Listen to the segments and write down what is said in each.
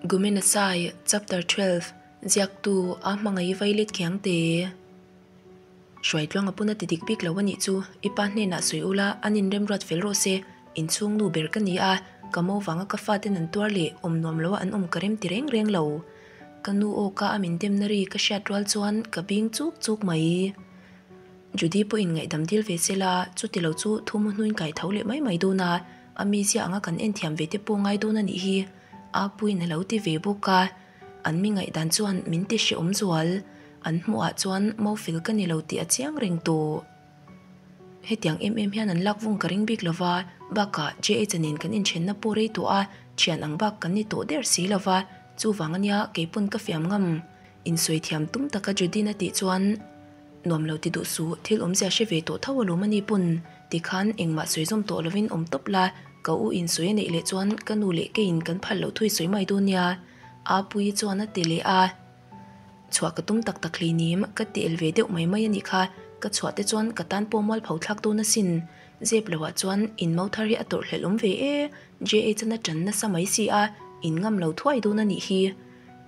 Gumenasai, Chapter 12, Ziaktu a hmangaih vailet khiang te. Hruaitluang a pun a ti dik bik lo a nih chu, i pa hnenah sawi ula an inremruat fel rawh se, inchhung nu ber ka ni a, ka mo vanga ka faten an tuar leh awm nuam loa an awm ka rem ti reng reng lo. Ka nu aw ka a min demna ri ka hriat rual chuan ka bing chuk chuk mai. Judy pawhin ngaihdam dil ve se la, chuti lo chu thu mu hnuin kai tho leh mai mai dawn a, a mizia anga kan en thiam ve te pawh ngai dawn a nih hi, Apuiin a lo ti ve bawk a. An mi ngaihdan chuan min ti hrehawm zual, an hmuhah chuan mofel ka ni lo tih a chiang reng tawh. Hetiang em em hian an lak vung ka ring bik lo va, bakah JH-a nen kan inthenna pawh rei tawh a, thian ang bak kan ni tawh der si lo va, chuvang ania keipawn ka fiam ngam. Insawi thiam tum taka Judin a tih chuan, Nuam lo ti duh suh, thil awmzia hre ve tawh tho alawm a ni pawn, tikhan engmah sawi zawm tawh lovin awm tawp la, ka u insawi a neih leh chuan ka nu leh keiin kan phal loh thui sawi mai dawn nia, Apuii chuan a ti leh a. Chhuah ka tum tak tak hleinim, ka ti el ve deuh mai mai a nih kha, ka chhuah te chuan ka tan pawh mual pho thlak dawn asin. Zep loah chuan in mo thar hi a tawrh hlelh awm ve e, JH-an a ṭan nasa mai si a, in ngam lo thuai dawn a nih hi.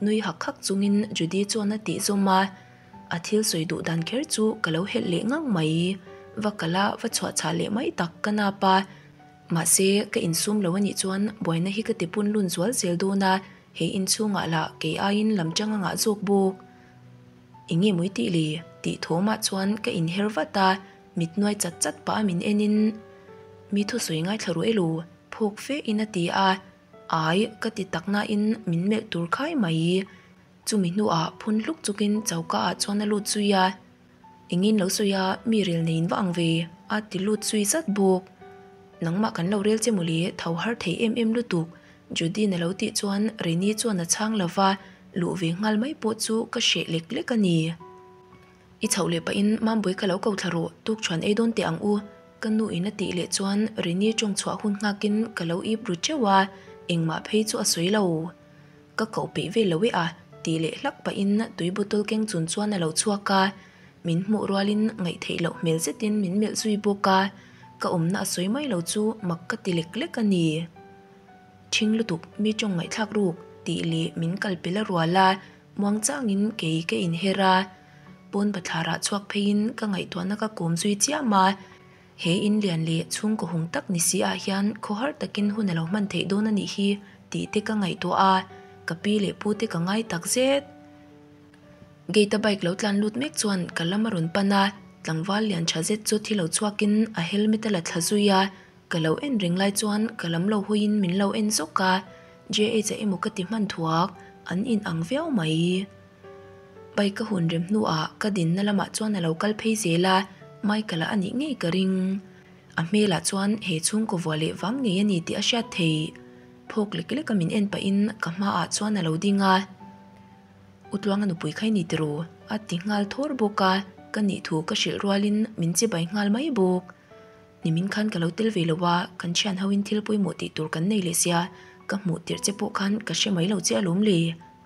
Nui hak hak chungin Judy chuan a tih zawm a. A thil sawi duh dan kher chu ka lo helh leh ngang mai. Va kal a, va chhuah chhah leh mai tak ka nap a. Mahse, ka insum lo a nih chuan buaina hi ka ti pun lun zual zel dawn a, he inchhungah lah kei aiin lam chang a ngah zawk bawk. Eng nge mawi tih le? tih thawmah chuan ka inher vat a, mit nuai chat chat pah a min enin, Mi thusawi ngaithla ru elo, phawk fe in a ti a, Ai, ka ti tak nain min melh tur khai mai. Chumi hnuah phun hluk chukin choka ah chuan a lut zui a, Engin lo sawi a, mi rel neiin va ang ve, a ti lut zui zat bawk. Nangmah kan lo rel che mawle, tho har thei em em lutuk, Judy'n a lo tih chuan Reni chuan a chhang lo va, luh ve nghal mai pawh chu ka hreh lek lek a ni. I chhoh leh pahin Mambui ka lo ko thla rawh, tukṭhuan ei dawn teh ang u, ka nu in a tih leh chuan Reni ṭawng chhuah hun nghakin ka lo ip ru ṭeuh a, engmah phei chu a sawi lo. Ka koh peih vel lo e a, tih leh hlak pahin tui bottle keng chun chuan a lo chhuak a, min hmuh rualin ngaihtheih loh hmel zetin min melh zui bawk a, ka awmna a sawi mai lo chu mak ka ti lek lek a ni. Ṭhing lutuk, mi ṭawng ngaihthlak ruk, tih leh min kal pel a rual a, muang changin kei ka inher a, pawn bathlarah chhuak pheiin ka ngaihtuahna ka kawm zui chiam a, He in lian leh chhungkaw hung tak ni si ah hian khawhar takin hun a lo hman theih dawn a nih hi tih te ka ngaihtuah a, ka pi leh pu te ka ngai tak zet. Gate a bike lo tlan lut mek chuan ka lam a rawn pan a, tlangval lian tha zet chu thi lo chhuakin a helmet a la thla zui a, ka lo en reng lai chuan ka lam lo hawiin min lo en zawk a, JH a emaw ka ti hman thuak, an in ang viau mai. Bike ka hun rem hnuah ka dinna lamah chuan a lo kal phei zel a, Michael-a a nih ngei ka ring. A hmelah chuan he chhungkaw vuah leh vang ngei a ni tih a hriat theih. Phawk lek lek a min en pahin ka hmaah chuan a lo ding a. U Tluanga nupui kha i ni tiraw? a ti nghal thawr bawk a, ka nih thu ka hrilh rualin min chibai nghal mai bawk. Nimin khan ka lo tel ve lo a, kan thian hoin thil pawimawh tih tur kan nei leh sia, ka hmuh tirh che pawh khan ka hre mai lo che alawm le,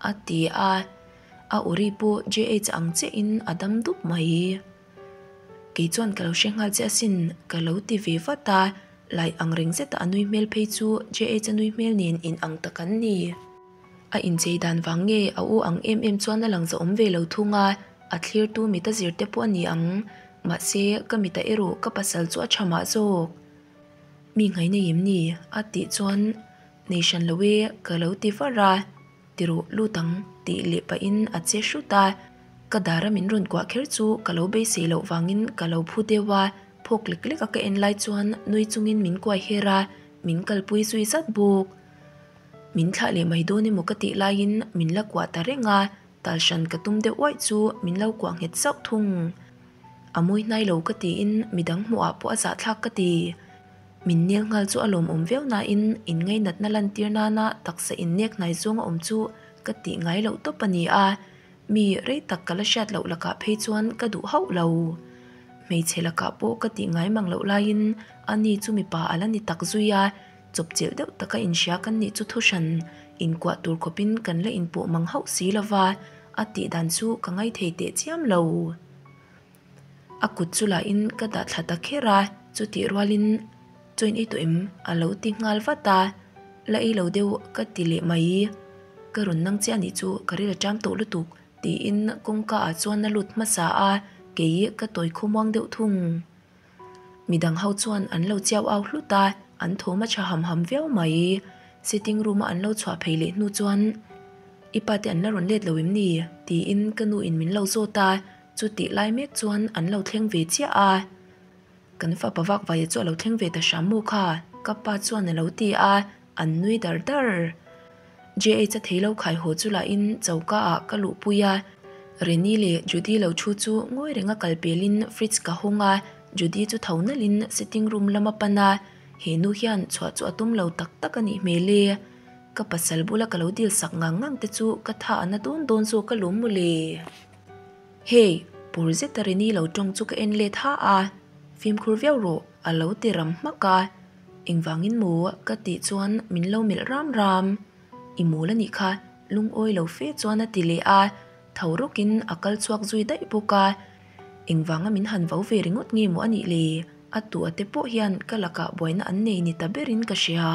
a ti a. A uri pawh JH ang chiahin a dam dup mai. Kei chuan ka lo hre nghal che asin, ka lo ti ve vat a, lai ang reng zeta a nui hmel phei chu JH a nui hmel nen in ang tak an ni. A inchei dan vang nge a u ang em em chuan a lang zahawm ve lo thung a, a thlirtu mit a zir te pawh a ni ang. Mahse, ka mita erawh ka pasal chu a tha mah zawk. Mi ngai nei em ni? a tih chuan, Nei hran lo e, ka lo ti var a. Ti rawh, lut ang, tih leh pahin a che hrut a. Ka dara min rawn kuah kher chu ka lo beisei loh vangin ka lo phu deuh a, phawk lek lek a ka en lai chuan nui chungin min kuai her a, min kalpui zui zat bawk. Min thlah leh mai dawn emaw ka tih laiin min la kuah ta reng a, Tal hran ka tum deuh uaih chu min lo kuah nghet zauh thung. A mawi hnai lo ka tiin midang hmuhah pawh a zahthlak ka ti. Min nel nghal chu a lawmawm viau nain in ngainatna lantir nana taksa innek hnai zawng a awm chu ka tih ngai loh tawp a ni a, mi rei tak ka la hriat loh lakah phei chuan ka duh hauh lo. Hmeichhe lakah pawh ka tih ngai mang loh laiin ani chu mipa a la ni tak zui a, Chawpchilh deuh taka inhria kan nih chu thuhran inkuah tur khawpin kan la inpawh mang hauh si lova, a tih dan chu ka ngaithei teh chiam lo. A kut chu lahin ka dah thla ta kher a, chutih rualin Chaw in ei tawh em? a lo ti nghal vat a, La ei lo deuh ka ti leh mai. Ka rawn nang chiah anih chu ka ril a ṭam tawh lutuk tiin kawngka ah chuan a lut hmasa a, kei ka tawi khawmuang deuh thung. Midang ho chuan an lo chiau au hlut a, an thawm a tha ham ham viau mai. Sitting room a an lo chhuah phei leh hnu chuan, I pa te an la rawn let lo em ni? tiin ka nu in min lo zawt a, chutih lai mek chuan an lo thleng ve chiah a. Kan fapa vak vaia chu a lo thleng ve ta hram maw kha? ka pa chuan a lo ti a, an nui dar dar. JH a thei lo khai haw chu lahin choka ah ka luhpui a, Reni leh Judy lo thu chu ngawi renga kal pelin fridge ka hawng a, Judy chu tho nalhin sitting room lam a pan a, he nu hian chhuah chu a tum lo tak tak a nih hmel e. Ka pasal bula ka lo dil sak ngang ngang te chu ka tha a na dawn dawn zawk alawm mawle. Hey! Pur zeta Reni lo tawng chu ka en let ha a, fimkhur viau rawh a lo ti ram hmak a. Engvangin maw? Ka tih chuan min lo melh ram ram. I mawl a nih kha, lungawi lo fe chuan a ti leh a, tho rawkin a kal chhuak zui daih bawk a. Engvanga min han vo ve ringawt nge maw a nih le? A tu a te pawh hian ka lakah buaina an nei ni ta berin ka hria.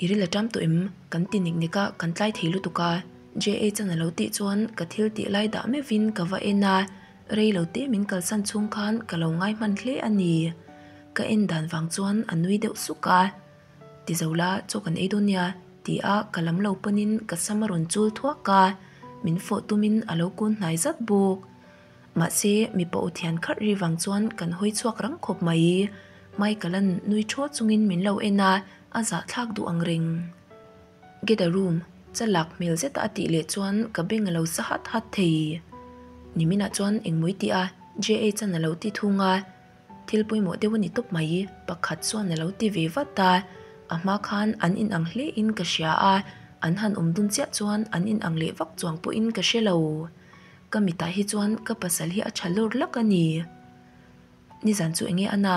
I ril a ṭam tawh em? Kan ti nek nek a, kan tlai thei lutuk a. JH-an a lo tih chuan ka thil tih lai dah meuhin ka va en a, rei lo te min kalsan chhung khan ka lo ngai hman hle a ni. Ka en dan vang chuan a nui deuh suk a. Ti zo la, chaw kan ei dawn nia, ti a ka lam lo panin ka sam a rawn chul thuak a, min fawh tumin a lo kun hnai zat bawk. Mahse, mipa aw thian kharh ri vang chuan kan hawi chhuak rang khawp mai. Michael-a'n nui thaw chungin min lo en a, a zahthlak duh ang reng. Get a room, chalak hmel zeta a tih leh chuan ka beng a lo sa hat hat thei. Niminah chuan engmawi tih a, JH-a'n a lo ti thung a. Thil pawimawh deuh a ni tawp mai, pakhat chuan a lo ti ve vat a. A hma khan an inang hle in ka hria a, an han awm dun chiah chuan an inang leh vak chuang pawhin ka hre lo. Ka mitah hi chuan ka pasal hi a tha lawr lak a ni. Nizan chu enge a na?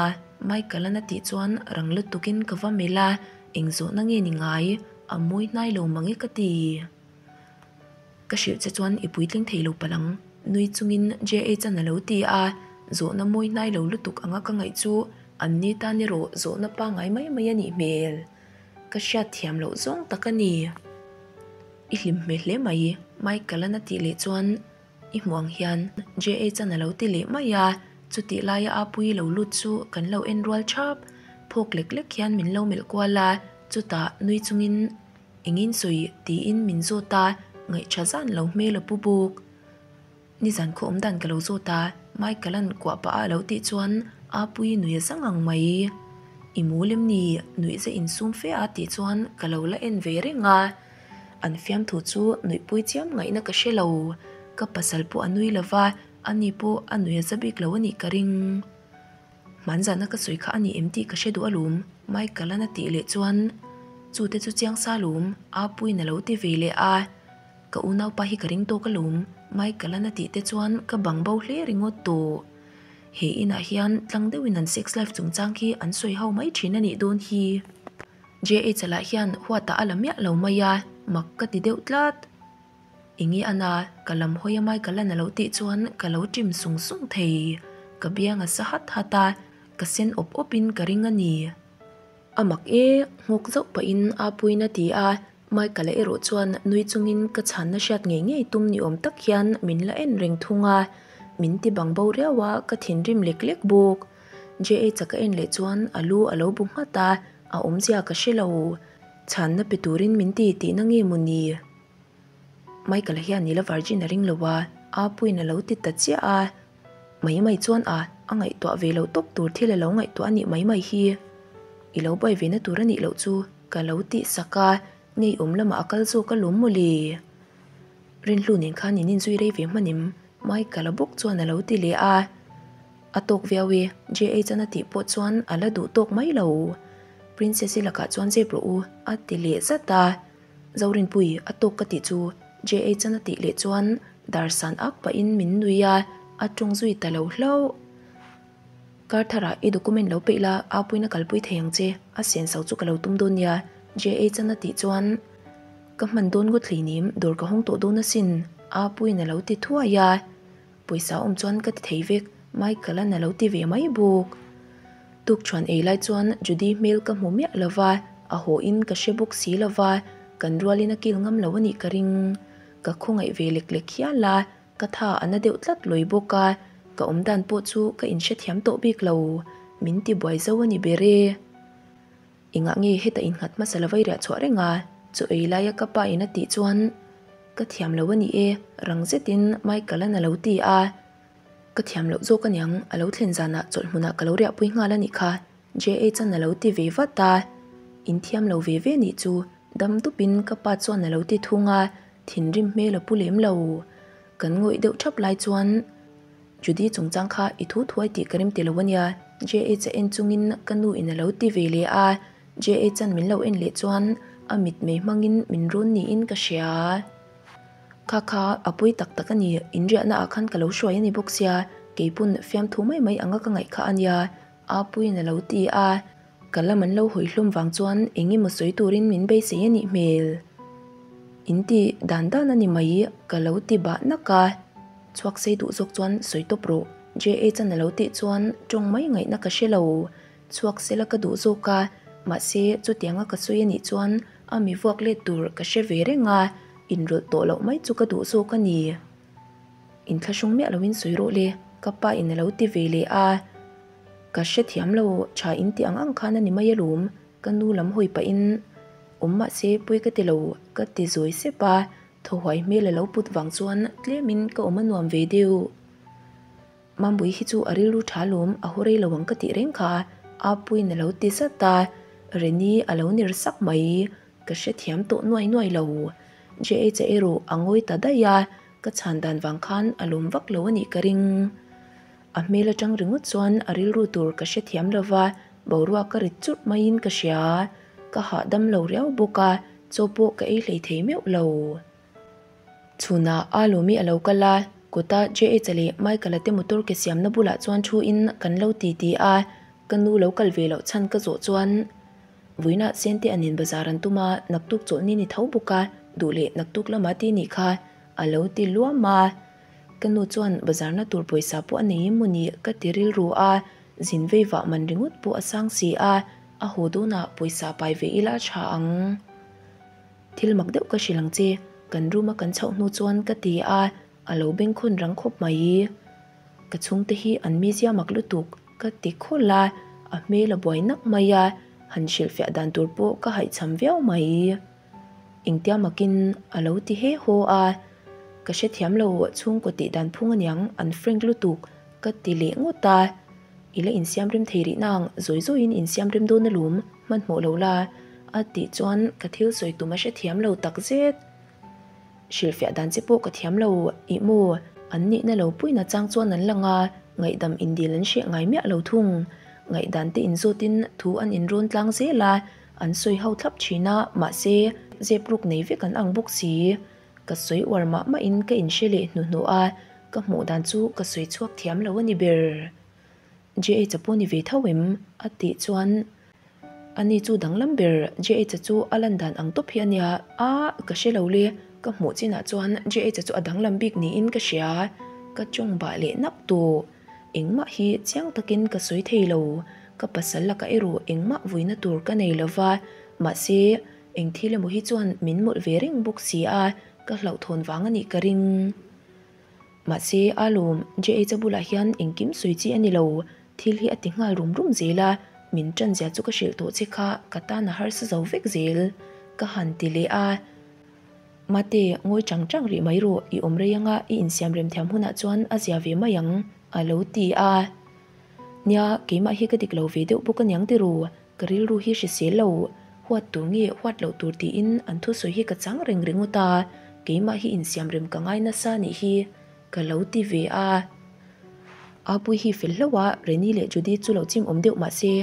Michael-an a tih chuan rang lutukin ka va melh a, eng zawhna nge ni ngai? A mawi hnai lo mang e ka ti. Ka hrilh che chuan i puitling thei lo palh ang, nui chungin JH-an a lo ti a, zawhna mawi hnai lo lutuk anga ka ngaih chu an ni tan erawh zawhna pangngai mai mai a nih hmel. Ka hriat thiam loh zawng tak a ni. I hlim hmel hle mai, Michael-an a tih leh chuan i hmuh ang hian JH-an a lo ti leh mai a, chutih laia Apuii lo lut chu kan lo en rual thap. Phawk lek lek hian min lo melh kual a, chutah nui chungin Engin sawi tiin min zawt a, ngaihṭha zan lo hmel a pu bawk. Nizan khaw awm dan ka lo zawt a, Michael-a'n kuah pah a a lo tih chuan Apuii nui a zang ang mai. I mu lem ni, nuih ze insum fe a tih chuan ka lo la en ve reng a. An fiamthu chu nuihpui chiam ngaihna ka hre lo. Ka pasal pawh a nui lo va, ani pawh a nui a za bik lo a nih ka ring. Hmanzahna ka sawi kha a ni em tih ka hre duh alawm, Michael-a'n a tih leh chuan Chute chu chiang sa alawm, Apuiin a lo ti ve leh a. Ka unaupa hi ka ring tawk alawm, Michael-a'n a tih te chuan ka bang bo hle ringawt tawh. He inah hian tlang deuhin an sex life chungchang khi an sawi ho mai thin a nih dawn hi. JH-a lah hian huatah a la miah lo mai a, mak ka ti deuh tlat. Enge a na, ka lam hawi a Michael-a'n a lo tih chuan ka lo ṭim sung sung thei. Ka biang a sa hat hat a, ka sen awp awpin ka ring a ni. A mak e, nghawk zauh pahin Apuiin a ti a, Michael-a erawh chuan nui chungin ka chhanna hriat ngei ngei tum ni awm tak hian min la en reng thung a, min ti bang bo riau a, ka thinrim lek lek bawk. JH-a ka en leh chuan a lu a lo bu nghat a, a awmzia ka hre lo. Chhanna pe turin min ti tihna nge maw ni? Michael-a hian i la virgin a ring lo a, Apuiin a lo ti ta chiah a. Mai mai chuan a, a ngaihtuah ve loh tawp tur thil a lo ngaihtuah a nih mai mai hi. I lo buai ve na tur a nih loh chu ka lo tih sak a, ngeiawm lamah a kal zawk a lawm mawle. Rinhlu nen khan in inzui rei ve hman em? Michael-a bawk chuan a lo ti leh a. A tawk viau e, JH-an a tih pawh chuan a la duh tawk mai lo. Princess-i lakah chuan zep rawh u, a ti leh zat a. Zorinpui, a tawk ka tih chu JH-an a tih leh chuan dar san ak pahin min nui a, a tawng zui ta lo hlauh. Kar tharah i document lo peih la, Apuiin a kalpui thei ang che, a senso chu ka lo tum dawn nia, JH-an a tih chuan ka hman dawn ngawt hleinem, dawr ka hawng tawh dawn asin, Apuiin a lo ti thuai a. Pawisa awm chuan ka ti thei vek, Michael-an a lo ti ve mai bawk. Tukṭhuan ei lai chuan Judy hmel ka hmu miah lo va, a haw in ka hre bawk si lo va. Kan rualin a kil ngam lo a nih ka ring. Ka khawngaih ve lek lek hial a, ka tha a na deuh tlat lawi bawk a, ka awm dan pawh chu ka inhrethiam tawh bik lo. Min ti buai zo a ni ber e. Engah nge heta innghat hmasa la vai riah chhuah reng a? Chaw ei laia ka pa in a tih chuan ka thiam lo a ni e, rang zetin Michael-a'n a lo ti a. Ka thiam loh zawk aniang, a lo thlen zanah chawlh hmunah ka lo riahpui nghal a nih kha, JH-a'n a lo ti ve vat a. In thiam lo ve ve nih chu, dam dupin ka pa chuan a lo ti thung a, thinrim hmel a pu lem lo. Kan ngawih deuh thap lai chuan Judy chungchang kha i thu thuai tih ka rem ti lo ania, JH-a en chungin ka nu in a lo ti ve leh a, JH-a'n min lo en leh chuan a mitmei hmangin min rawn niin ka hria. Kha kha a pawi tak tak a ni, inriahna ah khan ka lo hruai a ni bawk sia, keipawn fiamthu mai mai anga ka ngaih kha a nia, Apuiin a lo ti a, ka lam an lo hawi hlawm vang chuan eng emaw sawi turin min beisei a nih hmel. In ti dan dan a ni mai ka lo ti bah nak a, chhuak sei duh zawk chuan sawi tawp rawh JH-a'n a lo tih chuan tawng mai ngaihna ka hre lo. Chhuak sela ka duh zawk a, mahse chutianga ka sawi a nih chuan a mi vuak let tur ka hre ve reng a, inrawlh tawh loh mai chu ka duh zawk a ni. Inthlahrung miah loin sawi rawh le, ka pa in a lo ti ve leh a. Ka hrethiam lo, tha in ti ang ang khan a ni mai alawm, ka nu lam hawi pahin awm mahse pawi ka ti lo ka ti zawi sep a, thaw huai hmel a lo put vang chuan tlemin ka awm a nuam ve deuh. Mambui hi chu a rilru tha lawm, a haw rei lo ang ka tih reng kha, Apuiin a lo ti zat a, Reni a lo ner sak mai, ka hrethiam tawh nuai nuai lo. JH-a erawh a ngawi ta daih a, ka chhan dan vang khan a lawm vak lo a nih ka ring. A hmel atang ringawt chuan a rilru tur ka hrethiam lo va, boruak ka rit churh maiin ka hria. Ka hahdam lo riau bawk a, chaw pawh ka ei hlei thei meuh lo. Chhunah Alawmi a lo kal a, kawta JH-a leh Michael-a te motor ke siamna bulah chuan thu-in kan lo ti ti a, ka nu lo kal ve loh chhan ka zawh chuan Vawiinah Sente a nen bazar an tum a, naktuk chawlhni ni tho bawk a, duh leh naktuk lama ti nih kha a lo ti luam a. Ka nu chuan bazarna tur pawisa pawh a nei em mawni ka ti rilru a, zin vei vah man ringawt pawh a sang si a, a haw dawnah pawisa pai ve ila a tha ang. Thil mak deuh ka hrilh ang che, kan room a kan chhoh hnu chuan ka ti a, a lo bengkhawn rang khawp mai. Ka chhungte hi an mizia mak lutuk ka ti khawlh a, a hmel a buai nak mai a, han hrilhfiah dan tur pawh ka haihchham viau mai. Engtia makin a lo ti he haw a, ka hrethiam lo chhungkaw tih dan phung aniang an frank lutuk ka ti leh ngawt a. I la insiam rem thei rih nang, zawi zawiin insiam rem dawn alawm, hmanhmawh lo la, a tih chuan ka thil sawi tum a hrethiam lo takzet. Hrilhfiah dan che pawh ka thiam lo, ih maw? An nihna lo puina chang chuan an lang a, ngaihdam indil an hreh ngai miah lo thung. Ngaihdan te inzawtin thu an inrawn tlang zel a, an sawi ho thlap thin a, mahse, zep ruk nei vek an ang bawk si. Ka sawi uar mah mahin ka inhre leh hnuhnawh a, ka hmuh dan chu ka sawi chhuak thiam lo a ni ber. JH-a pawh ni ve tho em? a tih chuan Ani chu danglam ber JH-a chu a lan dan ang tawp hi a nia. A, ka hre lo le, ka hmuh chinah chuan JH-a chu a danglam bik niin ka hria. Ka tawng bah leh nak tawh. Engmah hi chiang takin ka sawi thei lo. Ka pasal lakah erawh engmah vuina tur ka nei lo va, mahse, eng thil emaw hi chuan min mawlh ve reng bawk si a, ka hlauhthawn vang a nih ka ring. Mahse, a lawm, JH-a bulah hian engkim sawi chi a ni lo, thil hi a ti nghal rum rum zel a, min ṭan zia chu ka hrilh tawh che kha ka tan a harsa zo vek zel, ka han ti leh a. Mate, ngawi chang chang rih mai rawh, i awm rei anga i insiam rem thiam hunah chuan a zia ve mai ang, a lo ti a. Nia, keimah hi ka dik lo ve deuh bawk aniang ti ru, ka rilru hi hrisel lo, huat tur nge huat loh tur tiin an thusawi hi ka chang reng ringawt a, keimah hi insiam rem ka ngai nasa nih hi ka lo ti ve a. Apui hi fel hlauh a, Reni leh Judy chu lo chim awm deuh mahse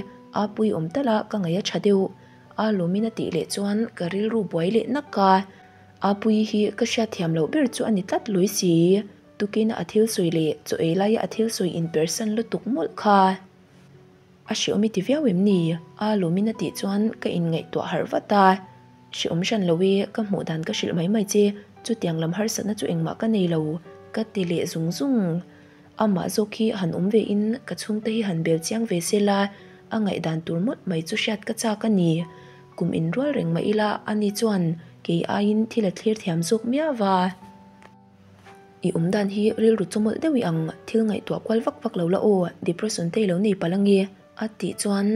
Apui awm tal a ka ngaih a tha deuh. A lawmin a tih leh chuan ka rilru buai leh nak a, Apui hi ka hriatthiam loh ber chu a ni tlat lui si. Tukina a thil sawi leh chaw ei laia a thil sawi inpersan lutuk mawlh kha. A hreawm i ti viau em ni? A lawmin a tih chuan ka inngaihtuah harh vat a. Hreawm hran lo e, ka hmuh dan ka hrilh mai mai che, chutiang lam harsatna chu engmah ka nei lo, ka ti leh zung zung. Amah zawk hi han awm ve in ka chhungte hi han bel chiang ve se la, a ngaihdan tur mawlh mai chu hriat ka chak a ni. Kum inrual reng mah ila ani chuan. Kei aiin thil a thlir thiam zawk miau va. I awm dan hi rilru chawmawlh deuh i ang, thil ngaihtuah kual vak vak lo la aw, depression te i lo nei palh ange a tih chuan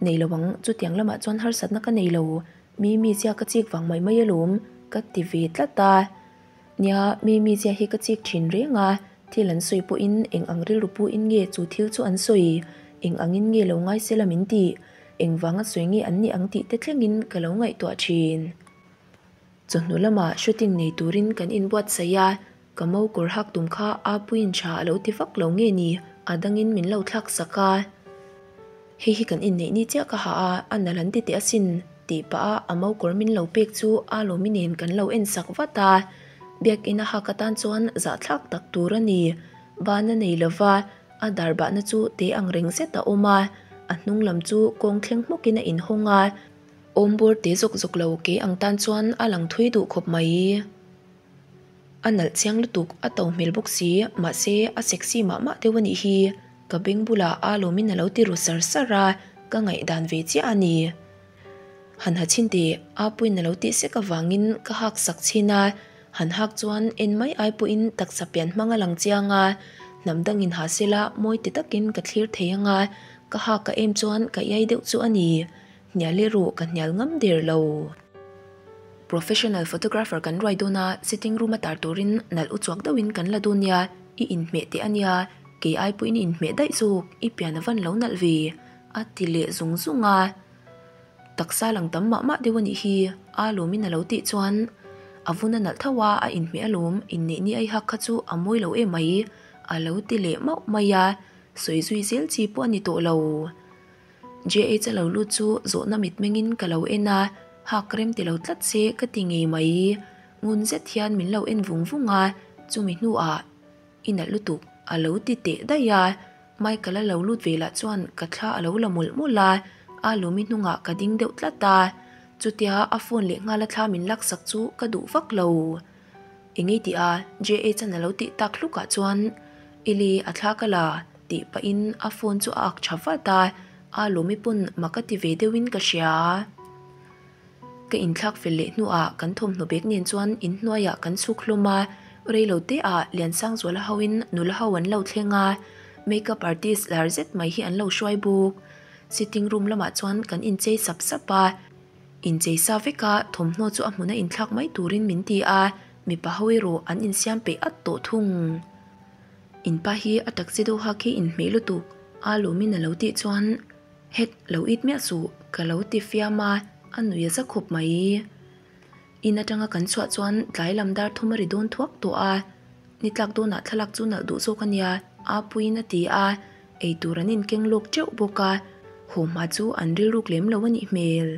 Nei lo ang, chutiang lamah chuan harsatna ka nei lo, mi mizia ka chik vang mai mai alawm ka ti ve tlat a. Nia, mi mizia hi ka chik thin reng a, thil an sawi pawhin eng ang rilru puin nge chu thil chu an sawi, eng angin nge lo ngai sela min tih, engvanga sawi nge an nih ang tih te thlengin ka lo ngaihtuah thin. Chawhnu lamah shooting nei turin kan inbuatsaih a, ka mo kawr hak tum kha a puiin tha a lo ti vak lo nge ni, a dangin min lo thlak sak a. Hei hi kan inneih ni chiah ka ha a, a nalh an ti teh asin, tih pah a a mo kawr min lo pek chu a lawmi nen kan lo en sak vat a. Biakinn a hak atan chuan zahthlak tak tur a ni. Ban a nei lova, a dar bahna chu te ang reng zet a awm a, a hnung lam chu kawng thleng hmawkin a inhawng a. Awmbawr te zawk zawk lo kei ang tan chuan a lang thui duh khawp mai. A nalh chiang lutuk, a to hmel bawk si, mahse a sexy mah mah deuh a nih hi. Ka beng bulah a lawmin a lo ti ru sar sar a, ka ngaihdan ve chiah a ni. Han ha chhin teh, a puiin a lo tih sek avangin ka hak sak chhin a, han hak chuan en mai ai pawhin taksa pian hmang a lang chiang a, hnam dangin ha sela mawi ti takin ka thlir thei ang a, ka hak a em chuan ka iai deuh chu a ni. Hnial erawh ka hnial ngam der lo. Professional photographer kan ruai dawn a, sitting room a tar turin nalh uchuak deuhin kan la dawn nia, i inhmeh teh a nia, kei ai pawhin i inhmeh daih zawk, i pian a van lo nalh ve, a ti leh zung zung a. Taksa lang tam mah mah deuh a nih hi, a lawmin a lo tih chuan a vun a nalh tho a, a inhmeh alawm, inneih ni ai hak kha chu a mawi lo em mai, a lo ti leh mauh mai a, sawi zui zel chi pawh a ni tawh lo. JH a lo lut chu zawhna mitmengin ka lo en a, hak rem ti lo tlat se ka ti ngei mai. Ngun zet hian min lo en vung vung a, chumi hnuah i nalh lutuk a lo ti teh daih a. Michael a lo lut ve lah chuan ka thla a lo la mawlh mawlh a, a lawmi hnungah ka ding deuh tlat a. Chutia a phone leh nghala thla min laksak chu ka duh vak lo. Engei tih a JH an a lo tih tak hlukah chuan Ili a thla ka la tih pahin a phone chu a ak tha vat a, a lawmi pawn mak a ti ve deuhin ka hria. Ka inthlak fel leh hnuah kan thawmhnaw bag nen chuan inhnuaiah kan chhuk hlawm a, reilo te ah Liansangzuala hoin nula ho an lo thleng a, makeup artist lar zet mai hi an lo hruai bawk. Sitting room lamah chuan kan inchei sap sap a. Inchei sa veka thawmhnaw chu a hmuna inthlak mai turin min ti a, mipa ho erawh an insiam peih at tawh thung. Inpa hi a taxi deuh hak hi inhmeh lutuk a lawmin a lo tih chuan Het lo it miah suh ka lo ti fiam a, a nui a za khawp mai. In atanga kan chhuah chuan tlai lam dar thum a ri dawn thuak tawh a, ni tlak dawnah thlalak chu nalh duh zawk a nia, a puiin a ti a, eitur an inkeng lawk teuh bawk a, haw hma chu an rilruk lem lo a nih hmel.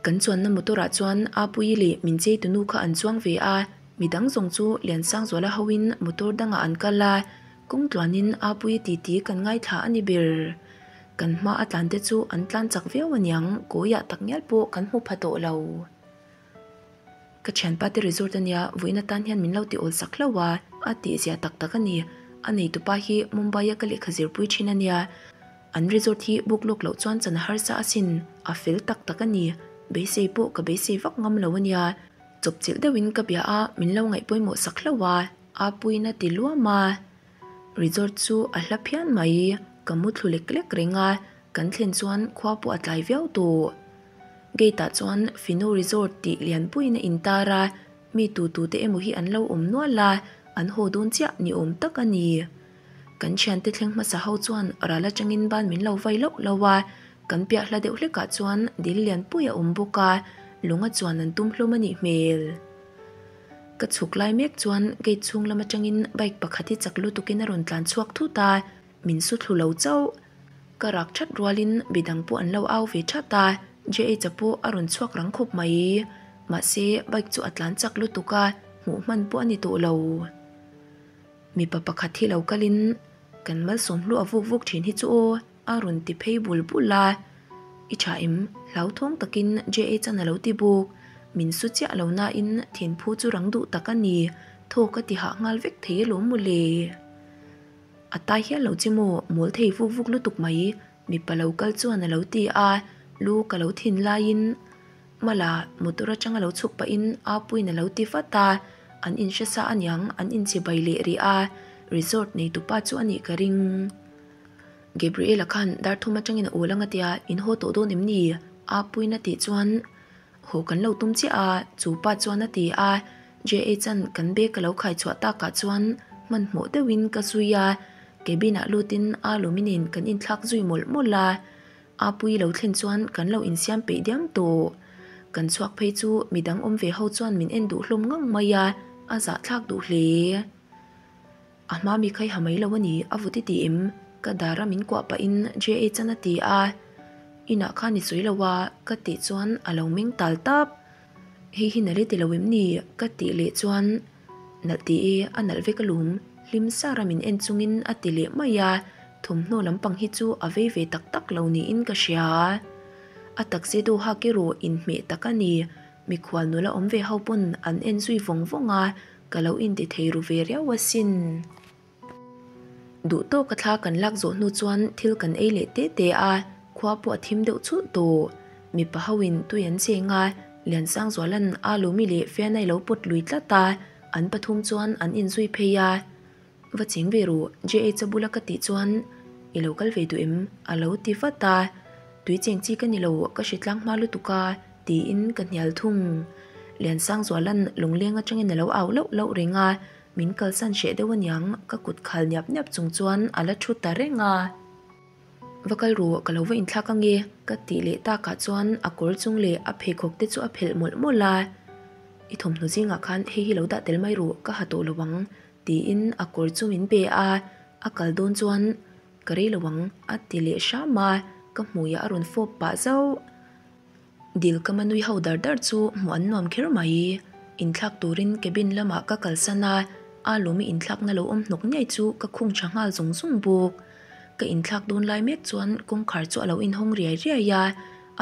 Kan chuanna motor ah chuan a pui leh min chei tunu kha an chuang ve a, midang zawng chu Liansangzuala hoin motor dangah an kal a, kawng tluanin a pui titi kan ngaithla a ni ber. Kan hma a tlan te chu an tlan chak viau aniang, kawiah tak ngial pawh kan hmu pha tawh lo. Ka thianpa te resort ania, vawiin atan hian min lo ti awl sak hlauh a, a tih zia tak tak a ni. A neitupa hi Mumbai a ka lehkha zirpui thin ania. An resort hi book lawk loh chuan chan a harsa asin, a fel tak tak a ni. Beisei pawh ka beisei vak ngam lo ania. Chawpchilh deuhin ka bia a, min lo ngaih pawimawh sak hlauh a, a puiin a ti luam a. Resort chu a hla phian mai, ka mu thlu lek lek reng a, kan thlen chuan khua pawh a tlai viau tawh. Gate ah chuan Fino Resort tih lianpuiin a intar a, mi tu tu te emaw hi an lo awm nual a, an haw dawn chiah ni awm tak a ni. Kan thiante thleng hmasa ho chuan ral atangin ban min lo vai loh loh a, kan piah hla deuh hlekah chuan dil lianpui a awm bawk a, lunga chuan an tum hlawm a nih hmel. Ka chhuk lai mek chuan gate chhung lam atangin bike pakhat hi chak lutukin a rawn tlan chhuak thut a, min su thlu lo chauh. Ka rak that rualin midang pawh an lo au ve that a, JH-a pawh a rawn chhuak rang khawp mai. Mahse bike chu a tlan chak lutuk a, hmuh hman pawh a ni tawh lo. Mipa pakhat hi lo kalin kan malsawm hlu a vuk vuk thin hi chu aw. A rawn ti phei bul bul a, I tha em? Hlauthawng takin JH-an a lo ti bawk. Min su chiah lo nain thinphu chu rang duh tak a ni. Thaw ka ti hah nghal vek thei alawm mawle. A tai hial lo che maw? Mawl thei vuk vuk lutuk mai, mipa lo kal chuan a lo ti a, lu ka lo thin laiin. Mala, motor atanga lo chhuk pahin Apuiin a lo ti vat a, an inhre sa aniang an inchibai leh rih a, resort neitupa chu a nih ka ring. Gabriela khan dar thum atangin a awl anga tia in haw tawh dawn em ni? Apuiin a tih chuan haw kan lo tum chiah a, chu pa chuan a ti a, JH-a'n kan bag ka lo khai chhuah takah chuan hmanhmawh deuhin ka zui a, cabin-ah lutin Alawmi nen kan inthlak zui mawlh mawlh a. Apui lo thlen chuan kan lo insiam peih diam tawh. Kan chhuak phei chu midang awm ve ho chuan min en duh hlawm ngang mai a, a zahthlak duh hle. A hma mi khai ha mai lo a ni, a vut i ti em? Ka dara min kuah pahin JH-an a ti a. Inah khan i sawi lo a, ka tih chuan a lo meng tal tap. Hei hi nalh i ti lo em ni? Ka tih leh chuan nalh ti i a nalh vek alawm, hlim sara min en chungin a ti leh mai a, thawmhnaw lampang hi chu a vei ve tak tak lo niin ka hria. A tuxedo hak erawh inhmeh tak a ni, mikhual nula awm ve ho pawn an en zui vawng vawng a, ka lo inti thei ru ve riau asin. Duh tawka thla kan lak zawh hnu chuan thil kan ei leh te te a, khua pawh a thim deuh chhulh tawh. Mipa hoin tui an cheng a, Liansangzuala'n a lumi leh Fianai lo pawt lui tlat a, an pathum chuan an inzui phei a. Va cheng ve ru, JH-a bula ka tih chuan i lo kal ve duh em? a lo ti vat a. Tui cheng chi ka ni lo, ka hritlang hma lutuk a, tiin ka hnial thung. Liansangzuala'n lungleng atangin a lo au lauh lauh reng a, Min kalsan hreh deuh aniang, ka kut khal niap niap chung chuan a la thu ta reng a. Va kal ru, ka lo va inthlak ange, ka tih leh takah chuan a kawr chung leh a pheikhawk te chu a phelh mawlh mawlh a. I thawmhnaw zingah khan hei hi lo dah tel mai ru, ka ha tawh lo ang, tiin a kawr chu min pe a. A kal dawn chuan ka rei lo ang, a ti leh hram a, ka hmuiah a rawn fawp pah zauh. Dil ka manui ho dar dar chu hmuh an nuam kher mai. Inthlak turin cabin lamah ka kalsan a, a lawmi inthlakna lo awm hnawk ngei chu ka khung tha nghal zung zung bawk. Ka inthlak dawn lai mek chuan kawngkhar chu a lo inhawng riai riai a,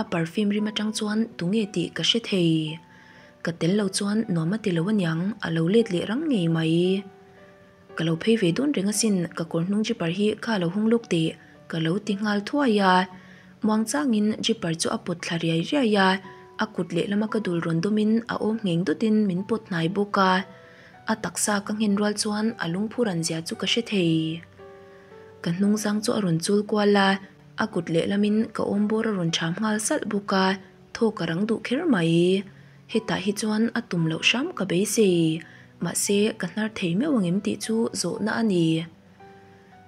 a perfume rim atang chuan tunge tih ka hre thei. Ka tel lo chuan nuam a ti lo aniang, a lo let leh rang ngei mai. Ka lo phei ve dawn reng asin, ka kawr hnung zipper hi kha lo hung lawk teh, ka lo ti nghal thuai a. Muang changin zipper chu a pawt thla riai riai a, a kut lehlama ka dul rawn dawmin a awm ngheng dawtin min pawt hnai bawk a. A taksa ka nghen rual chuan a lungphu ran zia chu ka hre thei. Ka hnung zang chu a rawn chul kual a, a kut lehlamin ka awm bawr a rawn ṭham nghal salh bawk a, thaw ka rang duh kher mai. Hetah hi chuan a tum loh hram ka beisei. Mahse, ka hnar thei meuh angem tih chu zawhna a ni.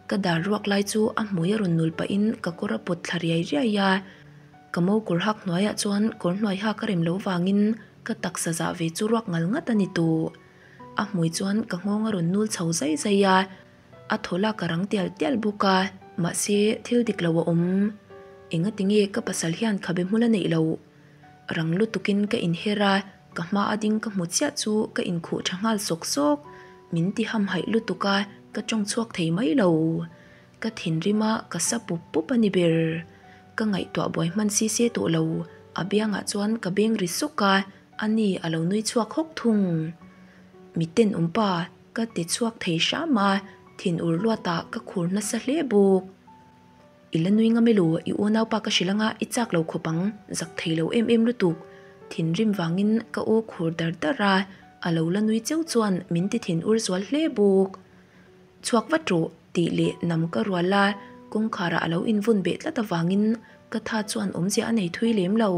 Ka dar ruak lai chu a hmui a rawn nul pahin ka kawr a pawt thla riai riai a. Ka mo kawr hak hnuaiah chuan kawr hnuai hak a rem lo vangin ka taksa zah ve chu ruak ngal ngat a ni tawh. A hmui chuan ka nghawng a rawn nul chho zai zai a. A thaw lak a rang tial tial bawk a, mahse thil dik lo a awm. Engatinge ka pasal hian khabe hmul a neih loh? Rang lutukin ka inher a, ka hma a ding ka hmu chiah chu ka inkhuh tha nghal sawk sawk. Min ti hamhaih lutuk a, ka tawng chhuak thei mai lo. Ka thinrim a, ka sa pup pup a ni ber. Ka ngaihtuah buai hman si se tawh lo, a biangah chuan ka beng ri sawk a, ani a lo nui chhuak hawk thung. Mi tenawm pa, ka ti chhuak thei hram a, thinur luatah ka khur nasa hle bawk. I la nui ngam elo, i unaupa ka hrilh anga i chak lo khawp ang, zak thei lo em em lutuk. Thinrim vangin ka aw khur dar dar a, a lo la nui cheu chuan min ti thin ur zual hle bawk. Chhuak vat rawh, tih leh nam ka rual a, kawngkharah a lo invun beh tlat avangin ka tha chuan awmzia a nei thui lem lo.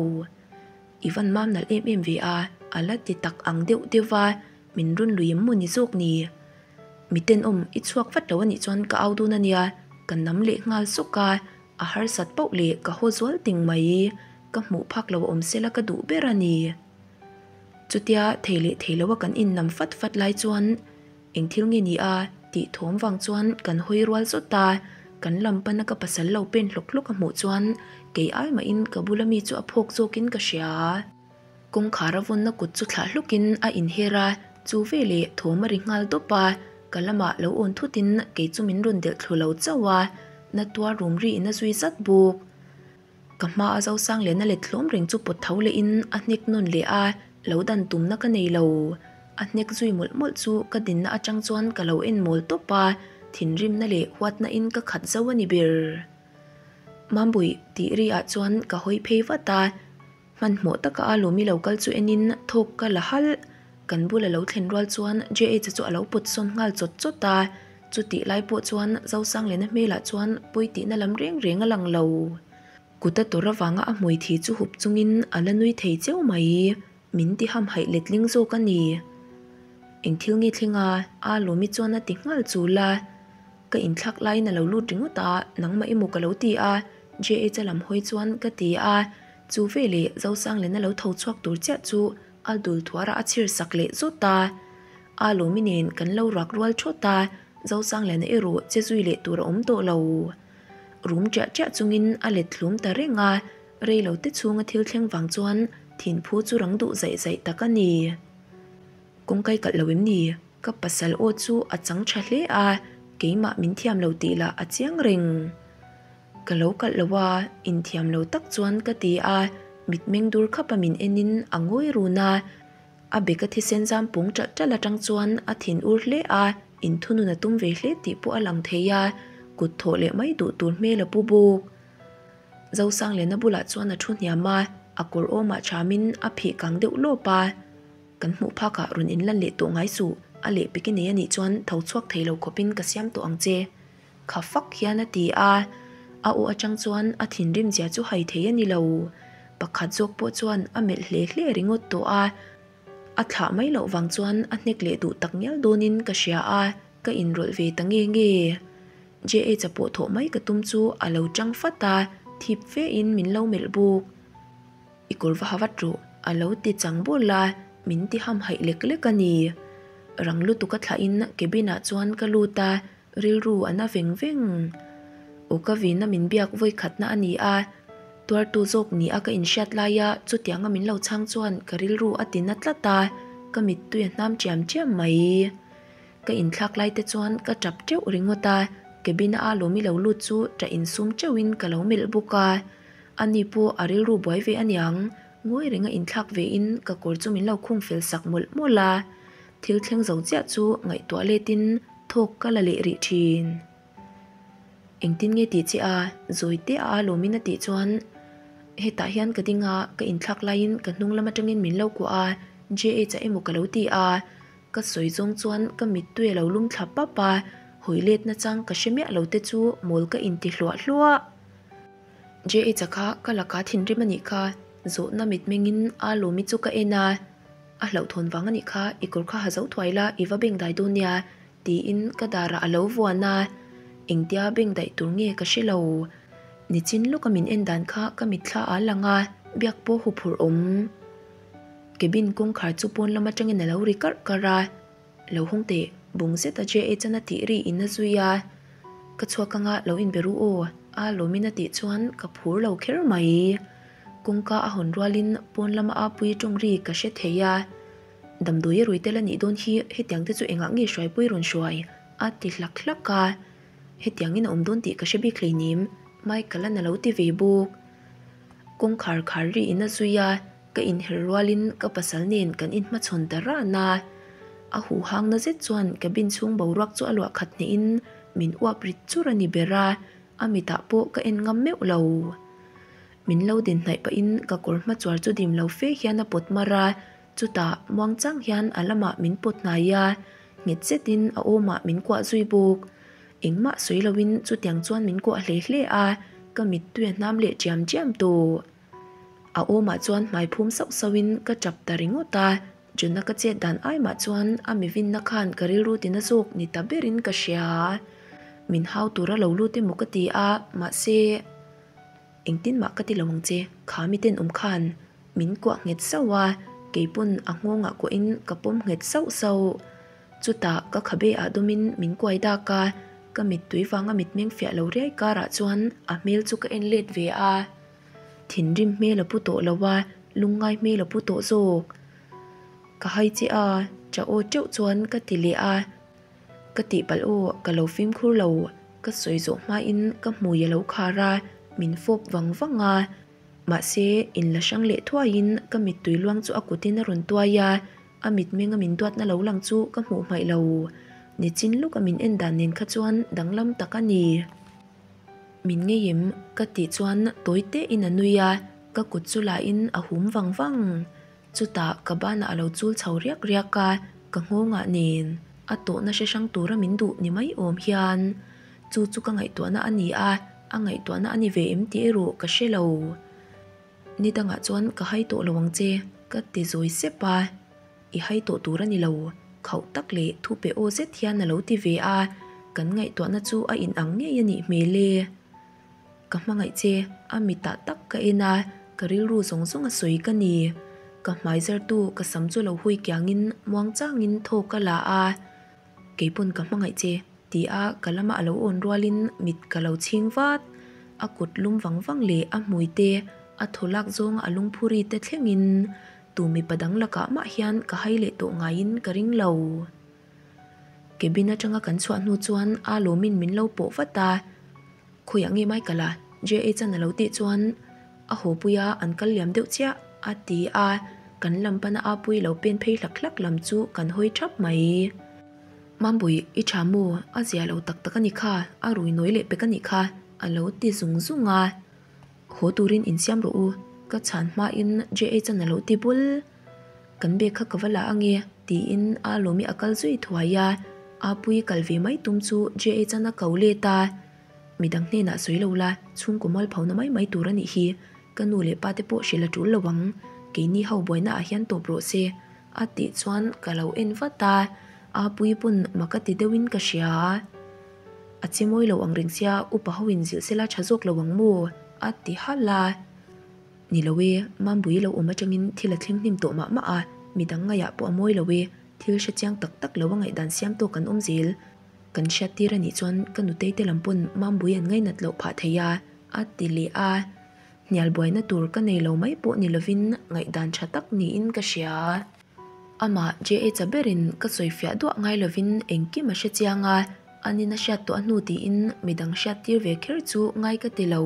I van mam nalh em em ve a, a la ti tak ang deuh deuh va, min run lui em maw ni zawk ni? Mi tenawm i chhuak vat lo anih chuan ka au dun ania, ka nam leh nghal sawk a, a harsat pauh leh ka haw zual ting mai, ka hmuh phak lo a awm sela ka duh ber a ni. Chutia thei leh thei lo a kan innam fat fat lai chuan eng thil nge ni a tih thawm vang chuan kan hawi rual zawt a, kan lam pana ka pasal lo pen hlawk hlawk a hmuh chuan kei ai mahin ka bula mi chu a phawk zawkin ka hria. Kawngkhar a vawnna kut chu thlah hlukin a inher a, chu veleh thawm a ri nghal dawp a, ka lamah lo awn thutin kei chu min rawn delh thlu lo chauh a, na tuar rum ri in a zui zat bawk. Ka hma a Zosang lehna let hlawm reng chu pawt tho lehin a hnek nawn leh a, lo dan tumna ka nei lo. A hnek zui mawlh mawlh chu ka dinna atang chuan ka lo en mawl tawp a, thinrimna leh huatna in ka khat zo a ni ber. Mambuih tih ri ah chuan ka hawi phei vat a. Hmanhmawh taka a lawmi lo kal chu enin thawk ka la halh. Kan bula lo thlen rual chuan JH-a chu a lo pawt sawn nghal chawt chawt a, chutih lai pawh chuan Zosangliana hmelah chuan pawi tihna lam reng reng a lang lo. Kut a tawrh avanga a hmui thi chu hup chungin a la nui thei cheu mai. Min ti hamhaih letling zawk a ni. Eng thil nge thleng a? A lawmi chuan a ti nghal chul a. Ka inthlak laiin a lo lut ringawt a, nangmah emaw ka lo ti a, JH-a lam hawi chuan ka ti a. Chu veleh Zosangliana lo tho chhuak tur chiah chu a dul thuara a chhir sak leh zawt a. A lawmi nen kan lo rak rual thawt a, Zosangliana erawh che zui leh tur a awm tawh lo. Rum ṭiah ṭiah chungin a let hlum ta reng a, rei lo te chhunga thil thleng vang chuan thinphu chu rang duh zaih zaih tak a ni. Kawngkai kalh lo em ni? Ka pasal aw chu a chang tha hle a, keimah min thiam lo tih lah a chiang reng. Ka lo kalh lo a, inthiam lo tak chuan ka ti a, mitmeng dur khapa min enin a ngawi run a. A beka thisen zam pung ṭalh ṭalh aṭang chuan a thin ur hle a, inthunun a tum ve hle tih pawh a lang thei a, kut thawh leh mai duh tur hmel a pu bawk. Zosangliana bulah chuan a thu hniam a, a kawr awmah ṭhamin a phih kang deuh lawp a. Kan hmuh phakah rawn inlan leh tawh ngai suh, a lehpek i nei a nih chuan tho chhuak thei lo khawpin ka siam tawh ang che. Kha fak hian a ti a, a aw atang chuan a thinrim zia chu hai thei a ni lo. Pakhat zawk pawh chuan a melh hle hle ringawt tawh a, a thlah mai loh vang chuan a hnek leh duh tak ngial dawnin ka hria a, ka inrawlh ve ta nge nge. JH-a pawh thawh mai ka tum chu a lo chang fat a, thip fe in min lo melh bawk. I kawr va ha vat rawh, a lo ti chang bawlh a, min ti hamhaih lek lek a ni. Rang lutuk a thlahin cabin ah chuan ka lut a, Rilru a na veng veng. Aw ka vina min biak vawi khatna a ni a, tuartu zawk ni a ka inhriat laia chutianga min lo chhang chuan ka rilru a ti na tlat a, ka mittui a hnam chiam chiam mai. Ka inthlak lai te chuan ka tap teuh ringawt a, cabin a lawmi lo lut chu tah insum teuhin ka lo melh bawk a. Ani pawh a rilru buai ve aniang, ngawi renga inthlak vein ka kawr chu min lo khung fel sak mawlh mawlh a. Thil thleng zo chiah chu ngaihtuah letin thawk ka la leh rih thin. Engtin nge tih che a, zawi te a alawmin a tih chuan hetah hian ka ding a, ka inthlak laiin ka hnung lam atangin min lo kuah a, JH-a emaw ka lo ti a, ka sawi zawng chuan ka mittui a lo lum thla pap a, hawi let nachang ka hre miah lo te chu mawl ka inti hluah hluah. JH-a kha ka laka thinrim a nih kha, zawhna mitmengin a lawmi chu ka en a. A hlauhthawn vang a nih kha, i kawr kha ha zo thuai la, i va beng dai dawn nia, tiin ka darah a lo vuan a. Engtia beng daih tur nge ka hre lo. Nichin lawka min en dan kha ka mitthla a lang a, biak pawh huphurh awm. Cabin kawngkhar chu pawn lam atangin a lo ri karh karh a. Lo hawng teh, bung zet a JH-an a tih ri in a zui a. Ka chhuak anga lo inbe ru aw, a lawmin a tih chuan ka phur lo kher mai. Kawngka a hawn rualin pawn lama a pui tawng ri ka hre thei a. Damdawi a rui tel a nih dawn hi hetiang te chu engah nge hruaipui rawn hruai? a ti hlak hlak a. Hetiangin a awm dawn tih ka hre bik hleinem, Michael-an a lo ti ve bawk. Kawngkhar khar ri in a zui a. Ka inher rualin ka pasal nen kan inhmachhawn ta ran a, a huhangna zet chuan cabin chhung boruak chu a luah khat hnehin min uap rit chur a ni ber a, a mitah pawh ka en ngam meuh lo. Min lo din hnaih pahin ka kawr hma chuar chu dim lo fe hian a pawt mar a, chutah muangchang hian a lamah min pawt hnai a, nghet zetin a awmah min kuah zui bawk. Engmah sawi loin chutiang chuan min kuah hle hle a, ka mittui a hnam leh chiam chiam tawh. A awmah chuan hmai phum sauh sauhin ka tap ta ringawt a, Juna ka chet dan ai mah chuan a mivinna khan ka rilru tina zawk ni ta berin ka hria. Min hau tura lo lut emaw ka ti a, mahse engtin mah ka ti lo ang che, kha mi tenawm khan min kuah nghet sauh a, keipawn a nghawngah kuahin ka pawm nghet sauh sauh. Chutah ka khabe ah dawmin min kuai dak a, ka mittui vanga mitmeng fiah lo riai karah chuan a hmel chu ka en let ve a. Thinrim hmel a pu tawh lo a, lungngai hmel a pu tawh zawk. Ka hai che a, cha aw teuh chuan ka ti leh a. Ka tihpalh aw, ka lo fimkhur lo, ka sawi zawh hmain ka hmui a lo khar a, min fawp vang vang a. Mahse, in la hrang leh thuaiin ka mittui luang chu a kutin a rawn tuai a, a mitmenga min duatna lo lang chu ka hmuh hmaih lo. Nichin lawka min en dan nen kha chuan danglam tak a ni. Min ngei em? Ka tih chuan tawi te in a nui a, Ka kut chu la in a hum vang vang. Chutah ka banah a lo chul chho riak riak a, ka nghawngah nen a tawhna hre hrang tura min duh ni mai awm hian chu chu ka ngaihtuahna a ni a, a ngaihtuahna a ni ve em tih erawh ka hre lo. Ni dangah chuan ka hai tawh lo ang che, ka ti zawi sep a. I hai tawh tur a ni lo, khauh tak leh thu pe aw zet hian a lo ti ve a, kan ngaihtuahna chu a inang ngei a nih hmel e. Ka hmangaih che, a mitah tak ka en a, ka rilru zawng zawng a sawi ka ni. Ka hmai zartu ka sam chu lo hui kiangin muangchangin thaw ka la a, Keipawn ka hmangaih che, ti a ka lama a lo awn rualin mit ka lo chhing vat. A kut lum vang vang leh a hmui te, a thaw lak zawnga a lungphuri te thlengin tu mipa dang lakah mah hian ka hai leh tawh ngaiin ka ring lo. Cabin atanga kan chhuah hnu chuan a lawmin min lo pawh vat a, Khawiah nge Michael-a? JH-a'n a lo tih chuan a haw pui a, an kal liam deuh chiah a ti a, kan lam pana a pui lo pen phei hlak hlak lam chu kan hawi thap mai. Mambui, i tha maw? A zia lo tak tak a ni kha, a rui nawi leh pek a nih kha a lo ti zung zung a. Haw turin insiam rawh u, ka chhan hmain JH-a'n a lo ti bul. Kan bag kha ka va la ange tiin a lawmi a kal zui thuai a, Apuii kal ve mai tum chu JH-a'n a ko let a, Midang hnenah sawi lo la, chhungkaw mualphona mai mai tur a nih hi, ka nu leh pa te pawh hrilh a tul lo ang, keini ho buaina ah hian tawp rawh se a tih chuan ka lo en vat a, Apuii pawn mak a ti deuhin ka hria. A che mawi lo ang reng sia upa ho in zilh sela tha zawk lo ang maw? a ti halh a. Ni lo e, Mambui lo awm atangin thil a thleng hnim tawh mah mah a, midang ngaiah pawh a mawi lo e, thil hre chiang tak tak lo a ngaihdan siam tawk an awm zel. Kan hriat tir a nih chuan ka nutei te lam pawn Mambui an ngainat loh phah thei a, a ti leh a. Hnial buaina tur ka nei lo mai pawh ni lovin ngaihdan tha tak niin ka hria. Amah JH-a berin ka sawifiah duah ngai lovin engkim a hre chiang a, anin a hriat tawh a hnu tiin midang hriat tir ve kher chu ngai ka ti lo.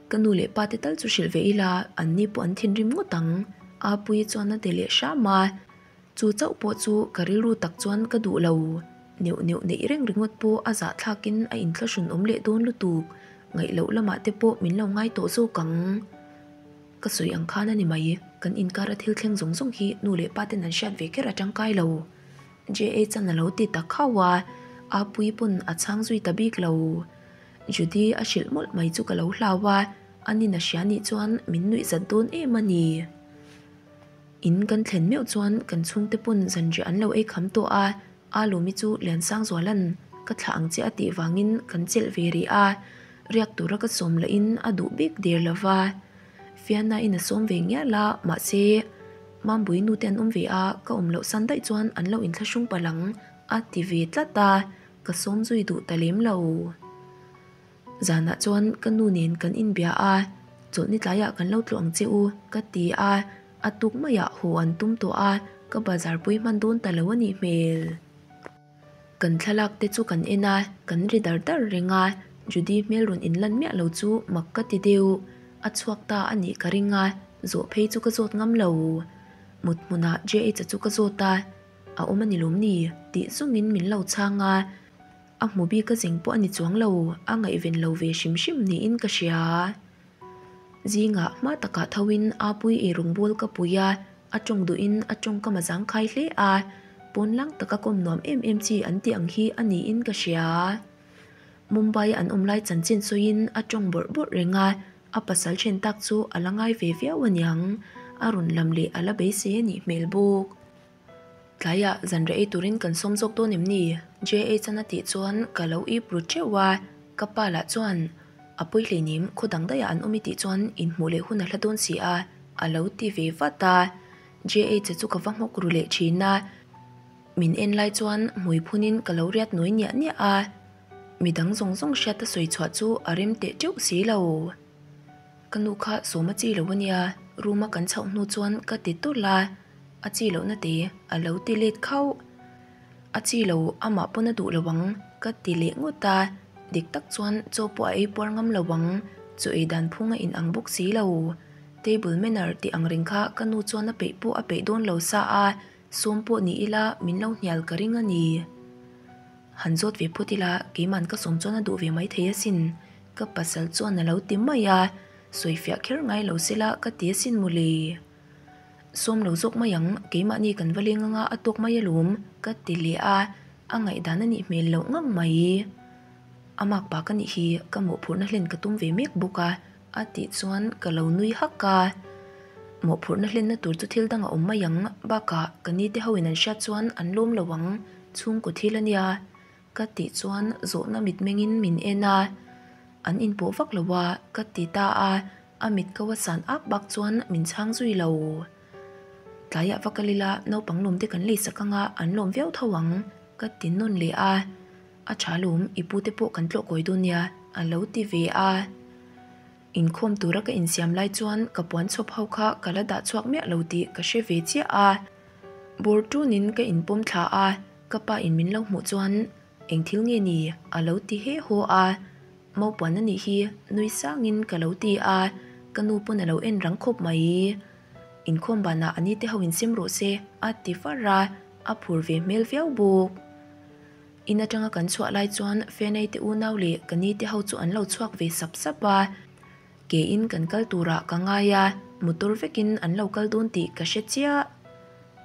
Ka nu leh pa te tal chu hrilh ve ila, an ni pawh an thinrim ngawt ang. Apuii chuan a ti leh hram a, chu chauh pawh chu ka rilru tak chuan ka duh lo. Neuh neuh neih reng ringawt pawh a zahthlakin a inthlahrun awm leh dawn lutuk, ngaih loh lamah te pawh min lo ngai tawh zawk ang. Ka sawi ang khan a ni mai, kan inkar a thil thleng zawng zawng hi nu leh pa ten an hriat ve kher a tangkai lo. JH-a'n a lo ti ta khauh a, Apuii pawn a chhang zui ta bik lo. Judy a hrilh mawlh mai chu ka lo hlau a, anin a hria nih chuan min nuih zat dawn em a ni. In kan thlen meuh chuan kan chhungte pawn zanriah an lo ei kham tawh a, Alawmi chu Liansangzuala'n ka thlah ang che a tih vangin kan chelh ve rih a, riak tura ka sawm lahin a duh bik der lo va. Fianain a sawm ve ngial a, mahse Mambui nute an awm ve a, ka awm loh san daih chuan an lo inthlahrung palh ang a ti ve tlat a. Ka sawm zui duh ta lem lo. Zanah chuan ka nu nen kan inbia a, chawlhni tlaiah kan lo tlawh ang che u ka ti a, a tuk maiah haw an tum tawh a, ka bazar pui hman dawn ta lo a nih hmel. Kan thlalak te chu kan en a, kan ri dar dar reng a, Judy hmel rawn inlan miah lo chu mak ka ti deuh. A chhuak ta a nih ka ring a, zawh phei chu ka zawt ngam lo. Mut hmunah JH-a chu ka zawt a. A awm a ni lawm ni? tih zungin min lo chhang a, a hmu bik a zeng pawh a ni chuang lo, a ngaihven lo ve hrim hrim niin ka hria. Zingah hma takah thoin Apui ei rawngbawl ka pui a, a tawng duhin a tawngkam a zangkhai hle a, pawn lang taka kawm nuam em em chi an tih ang hi a niin ka hria. Mumbai an awm lai chanchin sawiin a tawng bawrh bawrh reng a, a pasal then tak chu a la ngai ve viau aniang, a rawn lam leh a la beisei a nih hmel bawk. Tlaiah zanriah ei turin kan sawm zawk dawn em ni? JH-an a tih chuan ka lo ip ru teuh a, ka pa lah chuan a pawi hleinem khaw dang daihah an awm i tih chuan inhmuh leh hun a hla dawn si a, a lo ti ve vat a. JH-a chu ka va nghawk ru leh thin a, min en lai chuan hmui phunin ka lo riat nawi niah niah a, midang zawng zawng hriata sawi chhuah chu a rem teh teuh si lo. Ka nu kha sawm a chi lo a nia, room a kan chhoh hnu chuan ka ti tawlh a, a chi lohna te a lo ti let khauh. A chi lo amah pawn a duh lo ang ka ti leh ngawt a, dik tak chuan chaw pawh a ei puar ngam lo ang, chaw ei dan phung a inang bawk si lo. Table manner tih ang reng kha ka nu chuan a peih pawh a peih dawn lo sa a, sawm pawh ni ila min lo hnial ka ring a ni. Han zawt ve phawt ila, keiman ka sawm chuan a duh ve maithei asin, ka pasal chuan a lo ti mai a. Sawifiah kher ngai lo sela ka ti asin mawle. Sawm lo zawk mai ang, keimahni kan va leng anga a tawk mai alawm, ka ti leh a, a ngaihdan a nih hmel loh ngang mai. A makpa ka nih hi ka mawhphurhna hlen ka tum ve mek bawk a, a tih chuan ka lo nui hak a. Mawhphurhna hlenna tur chu thil dang a awm mai ang, bakah ka nite hoin an hriat chuan an lawm lo ang, chhungkaw thil a nia. Ka tih chuan zawhna mitmengin min en a, an inpawh vak lo a, ka ti ta a, a mit ko a san ak bak chuan min chhang zui lo. Tlaiah va kal ila naupang lawmte kan lei sak anga an lawm viau tho ang, ka ti nawn leh a, a tha lawm i pute pawh kan tlawh kawi dawn nia, a lo ti ve a. Inkhawm tura ka insiam lai chuan ka puan chhawp ho kha ka la dah chhuak miah lo tih ka hre ve chiah a. Bawr tunin ka inpawm thla a, ka pa in min lo hmuh chuan eng thil nge ni a lo ti he haw a. Maupuan a nih hi nui sangin ka lo ti a, ka nu pawn a lo en rang khawp mai. Inkhawm banah a nite ho insim rawh se a ti far a, a phur ve hmel viau bawk. In atanga kan chhuah lai chuan Fenei te unau leh ka ni te ho chu an lo chhuak ve sap sap a, ke in kan kal turah ka ngai a, motor vekin an lo kal dawn tih ka hre chiah.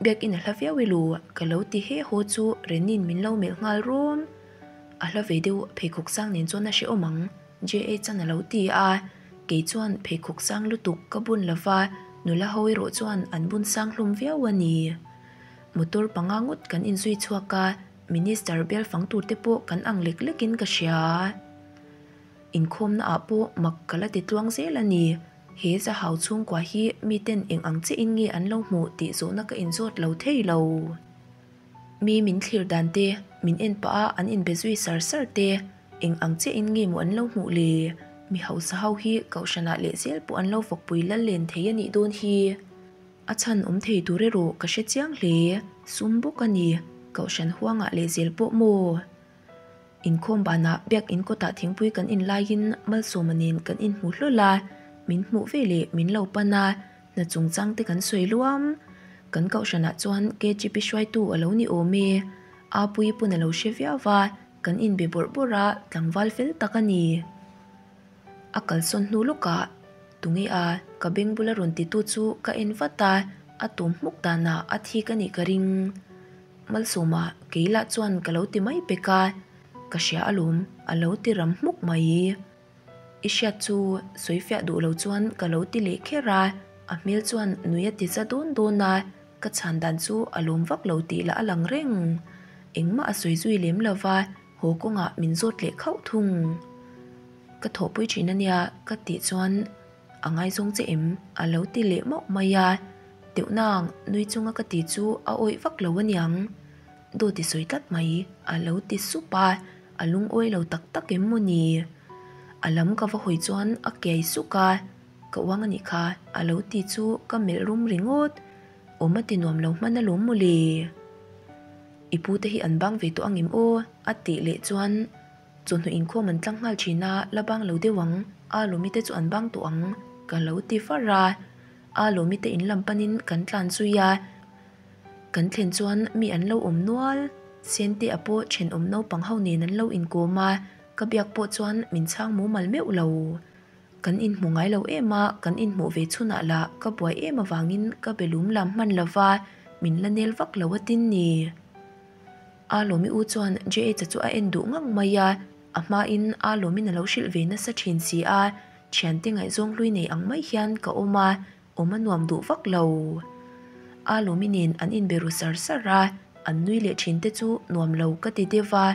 Biakin a hla viau i lu ka lo ti he haw chu Renin min lo melh nghal rum. A hla ve deuh pheikhawk sang nen chuan a hrehawm ang, JA chan a lo ti a, kei chuan pheikhawk sang lutuk ka bun lova, nula ho erawh chuan an bun sang hlawm viau a ni. Motor panga ngawt kan inzui chhuak a, Minister bial fang tur te pawh kan ang lek lek in ka hria. Inkhawmna ah pawh mak ka la ti tluang zel a ni. He zahau chhungkua hi miten eng ang che in nge an lo hmuh tih zawhna ka inzawt lo thei lo. Mi min thlir dan te, min en pah a an inbe zui sar sar te, eng ang che in nge maw an lo hmuh le? Mi hausa ho hi kohhranah leh zel pawh an lo vawkpui lal len thei a nih dawn hi. A chhan awm thei tur erawh ka hre chiang hle, sum bawk a ni, Kohhran huangah lehzel pawh maw? Inkhawm banah Biakin kawtah thingpui kan in laiin Malsawma nen kan inhmu hlawl a, min hmuh ve leh min lo pan a, hna chungchang te kan sawi luam. Kan Kohhranah chuan KGP hruaitu a lo ni awm e, Apuii pawn a lo hre viau va, kan inbe bawrh bawrh a, tlangval fel tak a ni. A kalsawn hnu lawkah tunge a ka beng bula rawn titu chu ka en vat a, a tum hmuk danah a thik a nih ka ring. Malsawma kei lah chuan ka lo ti mai pek a, ka hria alawm a lo ti ram hmuk mai. I hriat chu sawi fiah duh lo chuan ka lo ti leh kher a, a hmel chuan nui a ti za dawn dawn a, ka chhan dan chu a lawm vak lo tih lah a lang reng. Engmah a sawi zui lem lo va. Haw kawngah min zawt leh khauh thung. Ka thawhpui thin a nia ka tih chuan a ngaizawng che em a lo ti leh mauh mai a, teuh nang nui chunga ka ti chu a awih vak lo aniang. Dawt i sawi tlat mai a lo ti sup a, a lungawi lo tak tak em maw ni? A lam ka va hawi chuan a kiai suk a, ka uang a nih kha a lo ti chu ka melh rum ringawt. Awm a ti nuam lo hman alawm maw le? I pu te hi an bang ve tawh angem aw? A tih leh chuan chawhnu inkhawm an tlang nghal thin a, la bang lo deuh ang, a lawmi te chu an bang tawh ang ka lo ti far a. A lawmi te in lam panin kan tlan zui a, kan thlen chuan mi an lo awm nual. Sente a pawh thenawm naupang ho nen an lo inkawm a, ka biak pawh chuan min chhang mumal meuh lo. Kan inhmu ngai lo em a, kan inhmuh ve chhunah lah ka buai em avangin ka be lum lam hman lo va, min la nel vak lo a tin ni. A Lawmi u chuan JH-a chu a en duh ngang mai a, a hmain A Lawmin a lo hrilh ve nasa thin si a, thiante ngaihzawng hlui nei ang mai hian ka awm a, awm a nuam duh vak lo. A Lawmi nen an inbe ru sar sar a, an nui leh thin te chu nuam lo ka ti deuh va,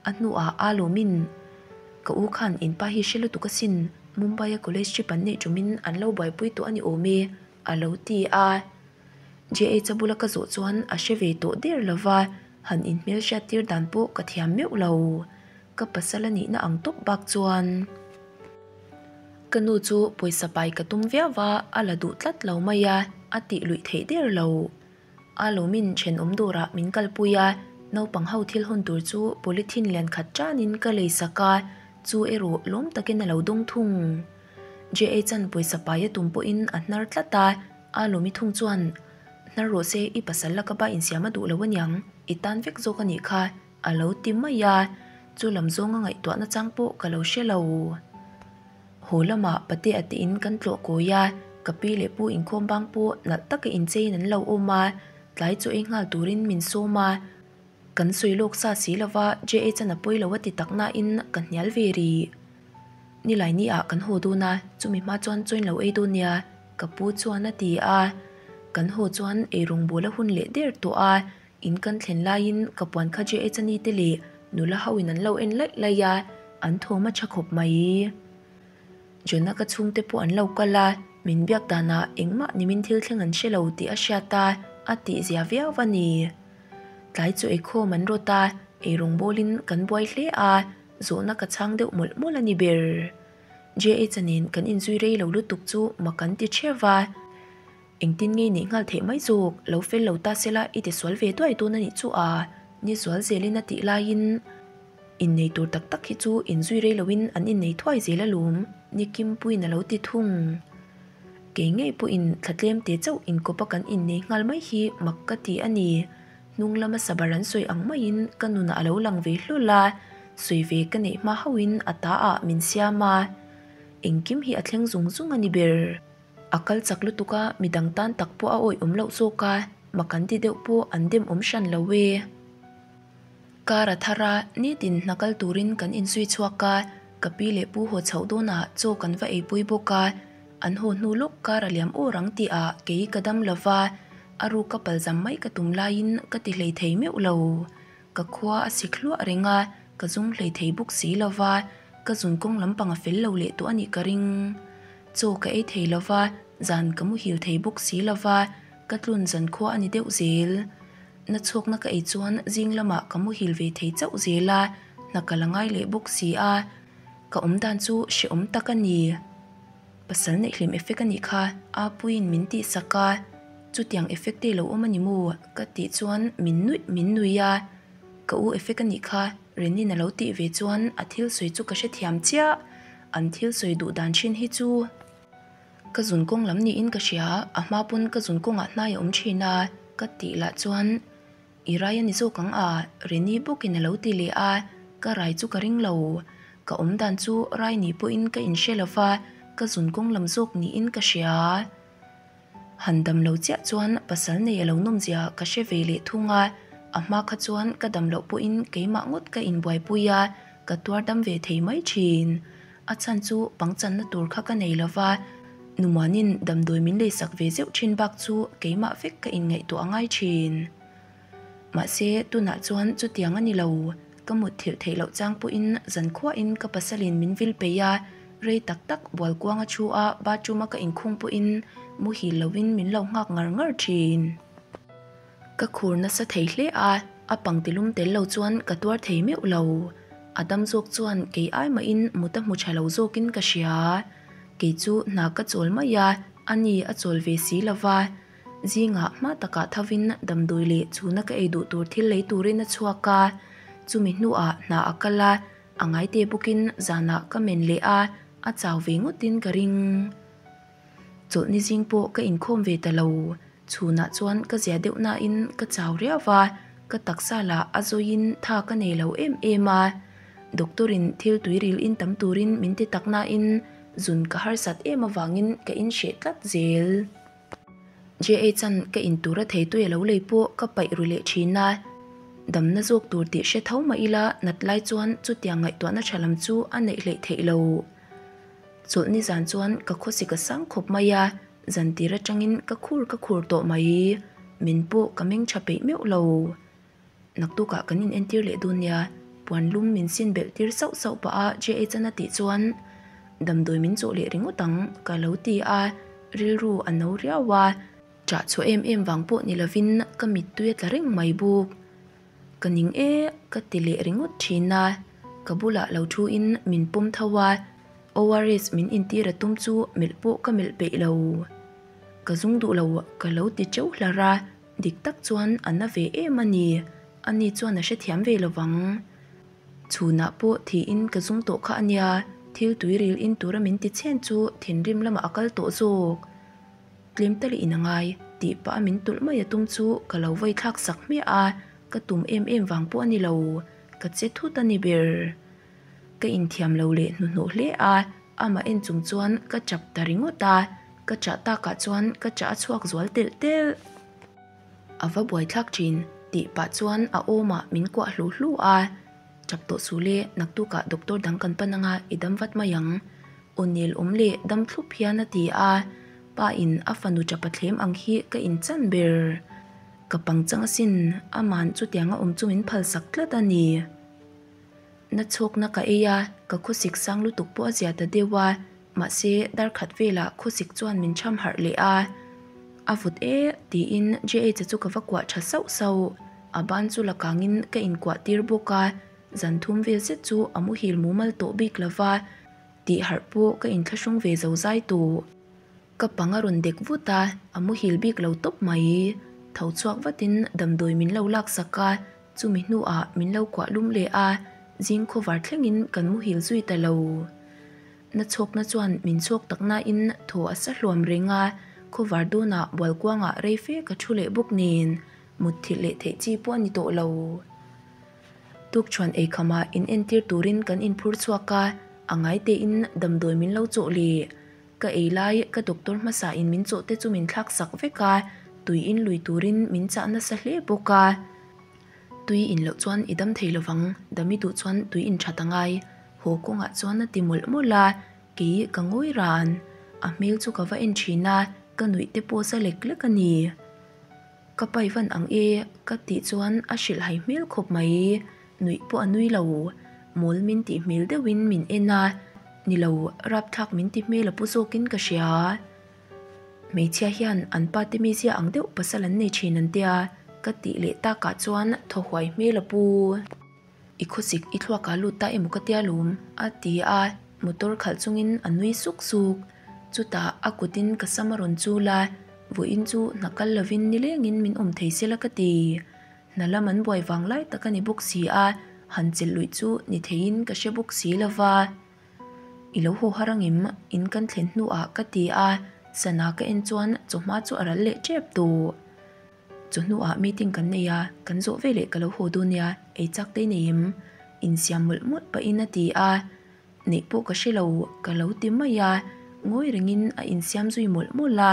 A hnuah a lawmin, Ka u khan in pa hi hre lutuk asin, Mumbai-a college trip an neih ṭumin an lo buaipui tawh a ni awm e, a lo ti a. JH-a bula ka zawh chuan a hre ve tawh der lo va, han inhmelhriat tir dan pawh ka thiam meuh lo. Ka pasal a nihna ang tawp bak chuan. Ka nu chu pawisa pai ka tum viau va, a la duh tlat lo mai a, a tih luih theih der lo. A lawmin thenawm dawrah min kalpui a, naupang ho thil hawn tur chu polythene lian khat tanin ka lei sak a, chu erawh lawm takin a lo dawng thung. JA chan pawisa pai a tum pawhin a hnar tlat a, a lawmi thung chuan, Hnar rawh se, i pasal laka ba insiam a duh lo aniang, i tan vek zawk a nih kha, a lo ti mai a, chu lam zawnga ngaihtuahna chang pawh ka lo hre lo. Haw lamah Patea te in kan tlawh kawi a, ka pi leh pu inkhawm bang pawh nalh taka incheiin an lo awm a, tlai chaw ei nghal turin min sawm a. Kan sawi lawk sa si lova JH-an a pawi lo a ti tak nain ka hnial ve rih. Nilai ni ah kan haw dawn a, chumi hma chuan chaw in lo ei dawn nia, ka pu chuan a ti a. Kan haw chuan eirawng bawl a hun leh der tawh a, in kan thlen laiin ka puan kha JH-a ni te leh nula ho in an lo en laih laih a, an thawm a tha khawp mai. Jonah ka chhungte pawh an lo kal a, min biak danah engmah nimin thil thleng an hre lo tih a hriat a, a tihzia viau a ni. Tlai chu eikhawm an rawt a, eirawng bawlin kan buai hle a, zawhna ka chhang deuh mawlh mawlh a ni ber. JH-a nen kan inzui rei lo lutuk chu mak an ti theuh va. Engtin nge neih nghal theih mai zawk, lo fel lo ta sela i ti sual ve duai dawn a nih chu a, ni zual zelin a tih laiin innei tur tak tak hi chu inzui rei loin an innei thuai zel alawm, ni Kimpuiin a lo ti thung. Kei ngei pawhin thla tlem te chauh inkawpa kan innei nghal mai hi mak ka ti a ni. Hnung lama sabar an sawi ang maiin ka nunah a lo lang ve hlawl a, sawi ve ka neih hma hauhin a ta ah min siam a. Engkim hi a thleng zung zung a ni ber. A kal chak lutuk a, midang tan tak pawh a awih awm loh zawk a, mak an ti deuh pawh an dem awm hran lo e. Kar a thar a, nitin hna kal turin kan inzui chhuak a, ka pi leh pu haw chhoh dawnah chaw kan va eipui bawk a, an haw hnu lawk kar a liam awr ang tih ah kei ka dam lo va, a ruk ka palzam mai ka tum laiin ka ti hlei thei meuh lo. Ka khua a sik hluah reng a, ka zung hlei thei bawk si lo va, ka zun kawng lampang a fel lo leh tawh a nih ka ring. Chaw ka ei thei lo va, zan ka muhil thei bawk si lo va, ka tlun zan khua a ni deuh zel. Na chhuakna ka ei chuan zing lamah ka muhil ve thei chauh zel a, hna ka la ngai leh bawk si a, ka awm dan chu hrehawm tak a ni. Pasal neihhlim effect a nih kha Apuiin min tihsak a, chutiang effect te lo awm a ni maw ka tih chuan min nuih min nui a, ka u effect a nih kha Renin a lo tih ve chuan a thil sawi chu ka hrethiam chiah, an thil sawi duh dan thin hi chu. Ka zun kawng lam niin ka hria, a hma pawn ka zun kawngah hnai a awm thin a, ka tih lah chuan I rai a ni zawk ang a, Reni bawkin a lo ti leh a, ka rai chu ka ring lo. Ka awm dan chu rai ni pawhin ka inhre lo va, ka zun kawng lam zawk niin ka hria. Han dam lo chiah chuan pasal nei a lo nawm zia ka hre ve leh thung a, a hma kha chuan ka dam loh pawhin keimah ngawt ka inbuaipui a, ka tuar dam ve thei mai thin. A chhan chu pangchanna tur kha ka nei lo va, Numanin damdawi min leisak ve zeuh thin bak chu keimah vek ka inngaihtuah a ngai thin. Mahse, tunah chuan chutiang a ni lo. Ka mutthilh theih loh chang pawhin zankhuain ka pasalin min vil peih a, rei tak tak bualkuanga thu a bathroom a ka inkhung pawhin muhil loin min lo nghak ngar ngar thin. Ka khur nasa thei hle a, a pangtilum tel lo chuan ka tuar thei meuh lo. A dam zawk chuan kei ai mahin mut a hmu tha lo zawkin ka hria. Kei chu hna ka chawl mai a, ani a chawl ve si lo va. Zingah hma takah thovin damdawi leh chhuna ka ei duh tur thil lei turin a chhuak a, chumi hnuah hna a kal a, a ngaite bawkin zanah ka men leh a, a chau ve ngawtin ka ring. Chawlhni zing pawh ka inkhawm ve ta lo. Chhunah chuan ka zia deuh nain ka chau riau va, ka taksa lah a zawiin tha ka nei lo em em a. Doctor in thil tuiril in tam turin min ti tak nain zun ka harsat em avangin ka inhreh tlat zel. JH-a'n ka in tura thei tui a lo lei pawh ka paih ru leh thin a. Damna zawk tur tih hre tho mah ila nat lai chuan chutiang ngaihtuahna tha lam chu a neih hleih theih lo. Chawlhni zan chuan ka khawsik a sang khawp mai a, zan tir atangin ka khur ka khur tawh mai. Min pawh ka meng tha peih meuh lo. Naktukah kan in entir leh dawn nia, puan lum min sin belh tir sauh sauh pah a JH-an a tih chuan damdawi min chawh leh ringawt ang ka lo ti a, rilru a no riau a. Ṭah chhuah em em vang pawh ni lovin ka mittui a tla reng mai bawk. Ka ning e ka ti leh ringawt thin a, ka bulah lo thu in min pawm tho a, ORS min intir a tum chu melh pawh ka melh peih lo. Ka zung duh lo ka lo ti teuh hlar a, dik tak chuan a na ve em a ni, ani chuan a hrethiam ve lo vang. Chhunah pawh thiin ka zung tawh kha a nia, thil tuiril in tura min ti chhen chu thinrim lamah a kal tawh zawk. Tlem tal in a ngai, tih pah a min tulh mai a tum chu ka lo vawi thlak sak hmiah a, ka tum em em vang pawh a ni lo, ka che thut a ni ber. Ka inthiam lo leh hnuhnawh hle a, Amah en chung chuan ka ṭap ta ringawt a, ka ṭah takah chuan ka ṭah a chhuak zual telh telh. A va buaithlak ṭhin tih pah chuan a awmah min kuah hlu hlu a, Ṭap tawh suh le, naktukah doctor dang kan pan anga i dam vat mai ang. Aw nel awm leh dam thlup hian a ti a, pa in a fanu ṭapa thlem ang hi ka inchan ber. Ka pangchang asin, aman chutianga awm chu min phalsak tlat a ni. Na chhawkna ka ei a, ka khawsik sang lutuk pawh a zia ta deuh a, mahse darkhat velah khawsik chuan min cham harh leh a. A vut e tiin JH-a chu ka va kuah tha sauh sauh. A ban chu la kangin ka inkuah tir bawk a, zan thum vel zet chu a muhil mumal tawh bik lo va, tih harh pawh ka inthlahrung ve zo zai tawh. Ka pang a rawn dek vut a, a muhil bik lo tawp mai. Tho chhuak vatin damdawi min lo laksak a, Chumi hnuah min lo kuah lum leh a, zing khawvar thlengin kan muhil zui ta lo. Na chhawkna chuan min chhawk tak nain thaw a sa hluam reng a, khawvar dawnah bualkuangah rei fe ka thu leh bawk nen mutthilh leh theih chi pawh a ni tawh lo. Tukṭhuan eikhamah in entir turin kan inphur chhuak a, a ngai tein damdawi min lo chawh leh. Ka ei lai ka doctor hmasa in min chawh te chu min thlak sak vek a, tui in lui turin min chah nasa hle bawk a. Tui in loh chuan i dam thei lovang, dam i duh chuan tui in that angai, haw kawngah chuan a ti mawlh mawlh a, kei ka ngawi ran. A hmel chu ka va en thin a, ka nuih te pawh za lek lek a ni. Ka pai van ang e ka tih chuan a hrilh hai hmel khawp mai, nuih pawh a nui lo, mawl min tih hmel deuhin min en a, ni lo rapthlak min ti hmel a pu zawkin ka hria. Hmeichhia hian an pa te mizia ang deuh pasal an nei thin an tia ka tih leh takah chuan thaw huai hmel a pu. I khawsik i thluak ah lut ta emaw ka tia lum? a ti a, motor khalh chungin a nui suk suk. Chutah a kutin ka sam a rawn chul a, vawiin chu hna kal lovin nilengin min awm thei sela ka ti. Hna lam an buai vang lai tak a ni bawk si a, han chelh luih chu ni theiin ka hre bawk si lova. I lo haw har angem? In kan thlen hnuah ka ti a, sana ka en chuan chawhma chu a ral leh tep tawh. Chawhnuah meeting kan nei a, kan zawh veleh ka lo haw dawn nia, ei chak te nei em? Insiam mawlh mawlh pahin a ti a, neih pawh ka hre lo ka lo ti mai a, ngawi rengin a insiam zui mawlh mawlh a,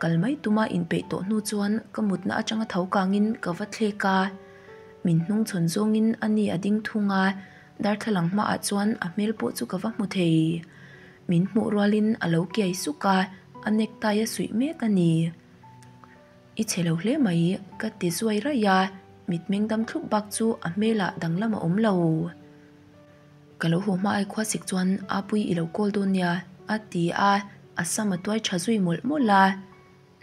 kal mai tuma inpeih tawh hnu chuan ka mutna atanga tho kangin ka va thlek a, min hnung chhawn zawngin a ni a ding thung a, darthlalang hmaah chuan a hmel pawh chu ka va hmu thei. Min hmuh rualin a lo kiai suk a, a necktie a suih mek a ni. I chhe lo hle mai, ka ti zuai raih a, mitmeng dam thlup bak chu a hmelah danglam a awm lo. Ka lo haw hma ai khua sik chuan Apui i lo call dawn nia, a ti a, a sam a tuai tha zui mawlh mawlh a.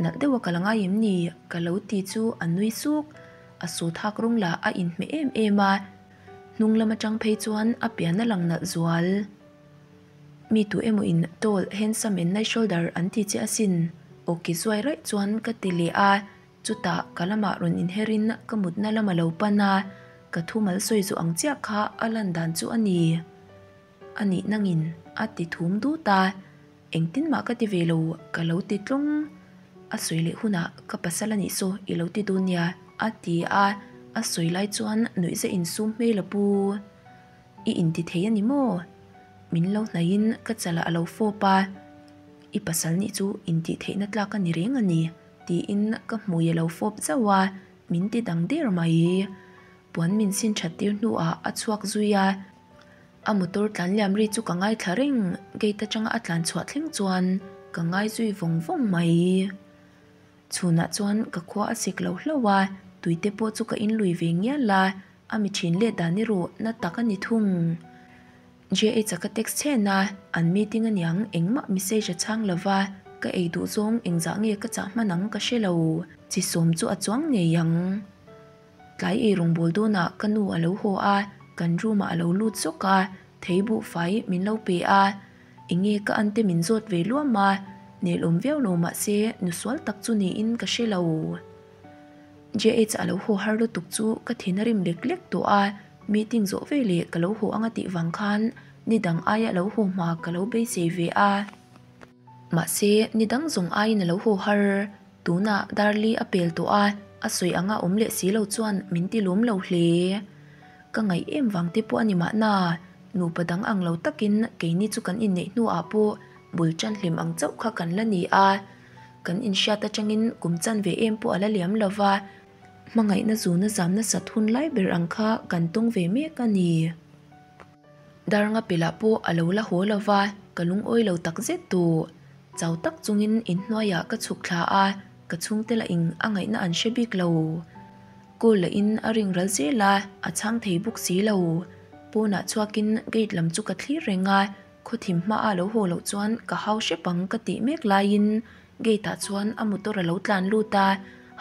Nalh deuh a ka la ngai em ni? ka lo ti chu a nui suk. A sut hak rawng lah a inhmeh em em a, hnung lam atang phei chuan a pian a lang nalh zual. Mi tu emaw in tall, handsome and nice shoulder an ti che asin, aw ki zuai raih chuan ka ti leh a, chutah ka lamah rawn inher in ka mutna lam a lo pan a, ka thu mal sawi zawh ang chiah kha a lan dan chu a ni. A nih nangin a ti thum dut a, engtin mah ka ti ve lo ka lo ti tlawng. A sawi leh hunah ka pasal a nih saw i lo ti dawn nia a ti a, a sawi lai chuan nuihza insum hmel a pu. I inti thei a ni maw? Min lo hnaihin ka chalah a lo fawp a, I pasal nih chu intih theihna tlak a ni reng a ni, tiin ka hmui a lo fawp zauh a, min ti dang der mai. Puan min sin that tir hnuah a chhuak zui a, a motor tlan liam ri chu ka ngaithla reng, gate atanga a tlan chhuah thleng chuan ka ngai zui vawng vawng mai. Chhunah chuan ka khua a sik lo hlauh a, tuite pawh chu ka inlui ve ngial a, a mi thin let dan erawh na tak a ni thung. JH-a ka text chhen a, an meeting aniang engmah message a chhang lo va, ka ei duh zawng engzah nge ka chah hman ang ka hre lo, chi sawm chu a chuang ngei ang. Tlai ei rawngbâwl dawnah ka nu a lo haw a, kan room-ah a lo lut zawk a, thei buhfai min lo pe a, Enge ka ante min zawt ve luam a, nelawm viau lo mahse nu sual tak chu niin ka hre lo. JH a lo haw har lutuk chu ka thin a rim lek lek tawh a, meeting zawh ve leh ka lo haw anga tih vang khan ni dang aia lo haw hma ka lo beisei ve a. Mahse ni dang zawng aiin a lo haw har, tunah Darli a pel tawh a, a sawi anga awm leh si lo chuan min ti lawm lo hle. Ka ngaih em vang te pawh a ni mahna. Nupa dang ang lo takin keini chu kan inneih hnuah pawh bul tan hlim ang chauh kha kan la ni a. Kan inhriat atangin kum chanve em pawh a la liam lo va, hmangaihna zuna zam nasat hun lai ber ang kha kan tawng ve mek a ni. Darnga pilah pawh a lo la haw lo va, ka lungawi lo tak zet tawh. Chau tak chungin inhnuaiah ka chhuk thla a, ka chhungte lah ing a ngaihna an hre bik lo. Call lah in a ring ral zel a, a chhang thei bawk si lo. Pawnah chhuakin gate lam chu ka thlir reng a, khawthim hmaah lo haw loh chuan ka hau hrep ang ka tih mek laiin gate ah chuan a motor a lo tlan lut a,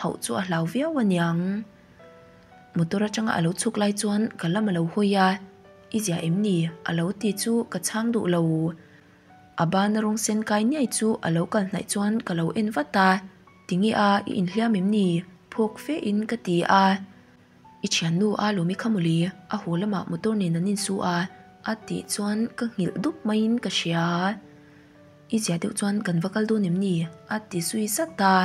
hauh chu a hlau viau aniang. Motor atanga a lo chhuk lai chuan ka lam a lo hawi a, I zia em ni? a lo ti chu ka chhang duh lo. A bana rawng sen kai niai chu a lo kal hnaih chuan ka lo en vat a, Tinge a, i inhliam em ni? Phawk fe in ka ti a. I thiannu a lawmi kha mawle, a haw lamah motor nen an insu a, a tih chuan ka nghilh dup maiin ka hria. I zia deuh chuan kan va kal dawn em ni? a ti zui zat a.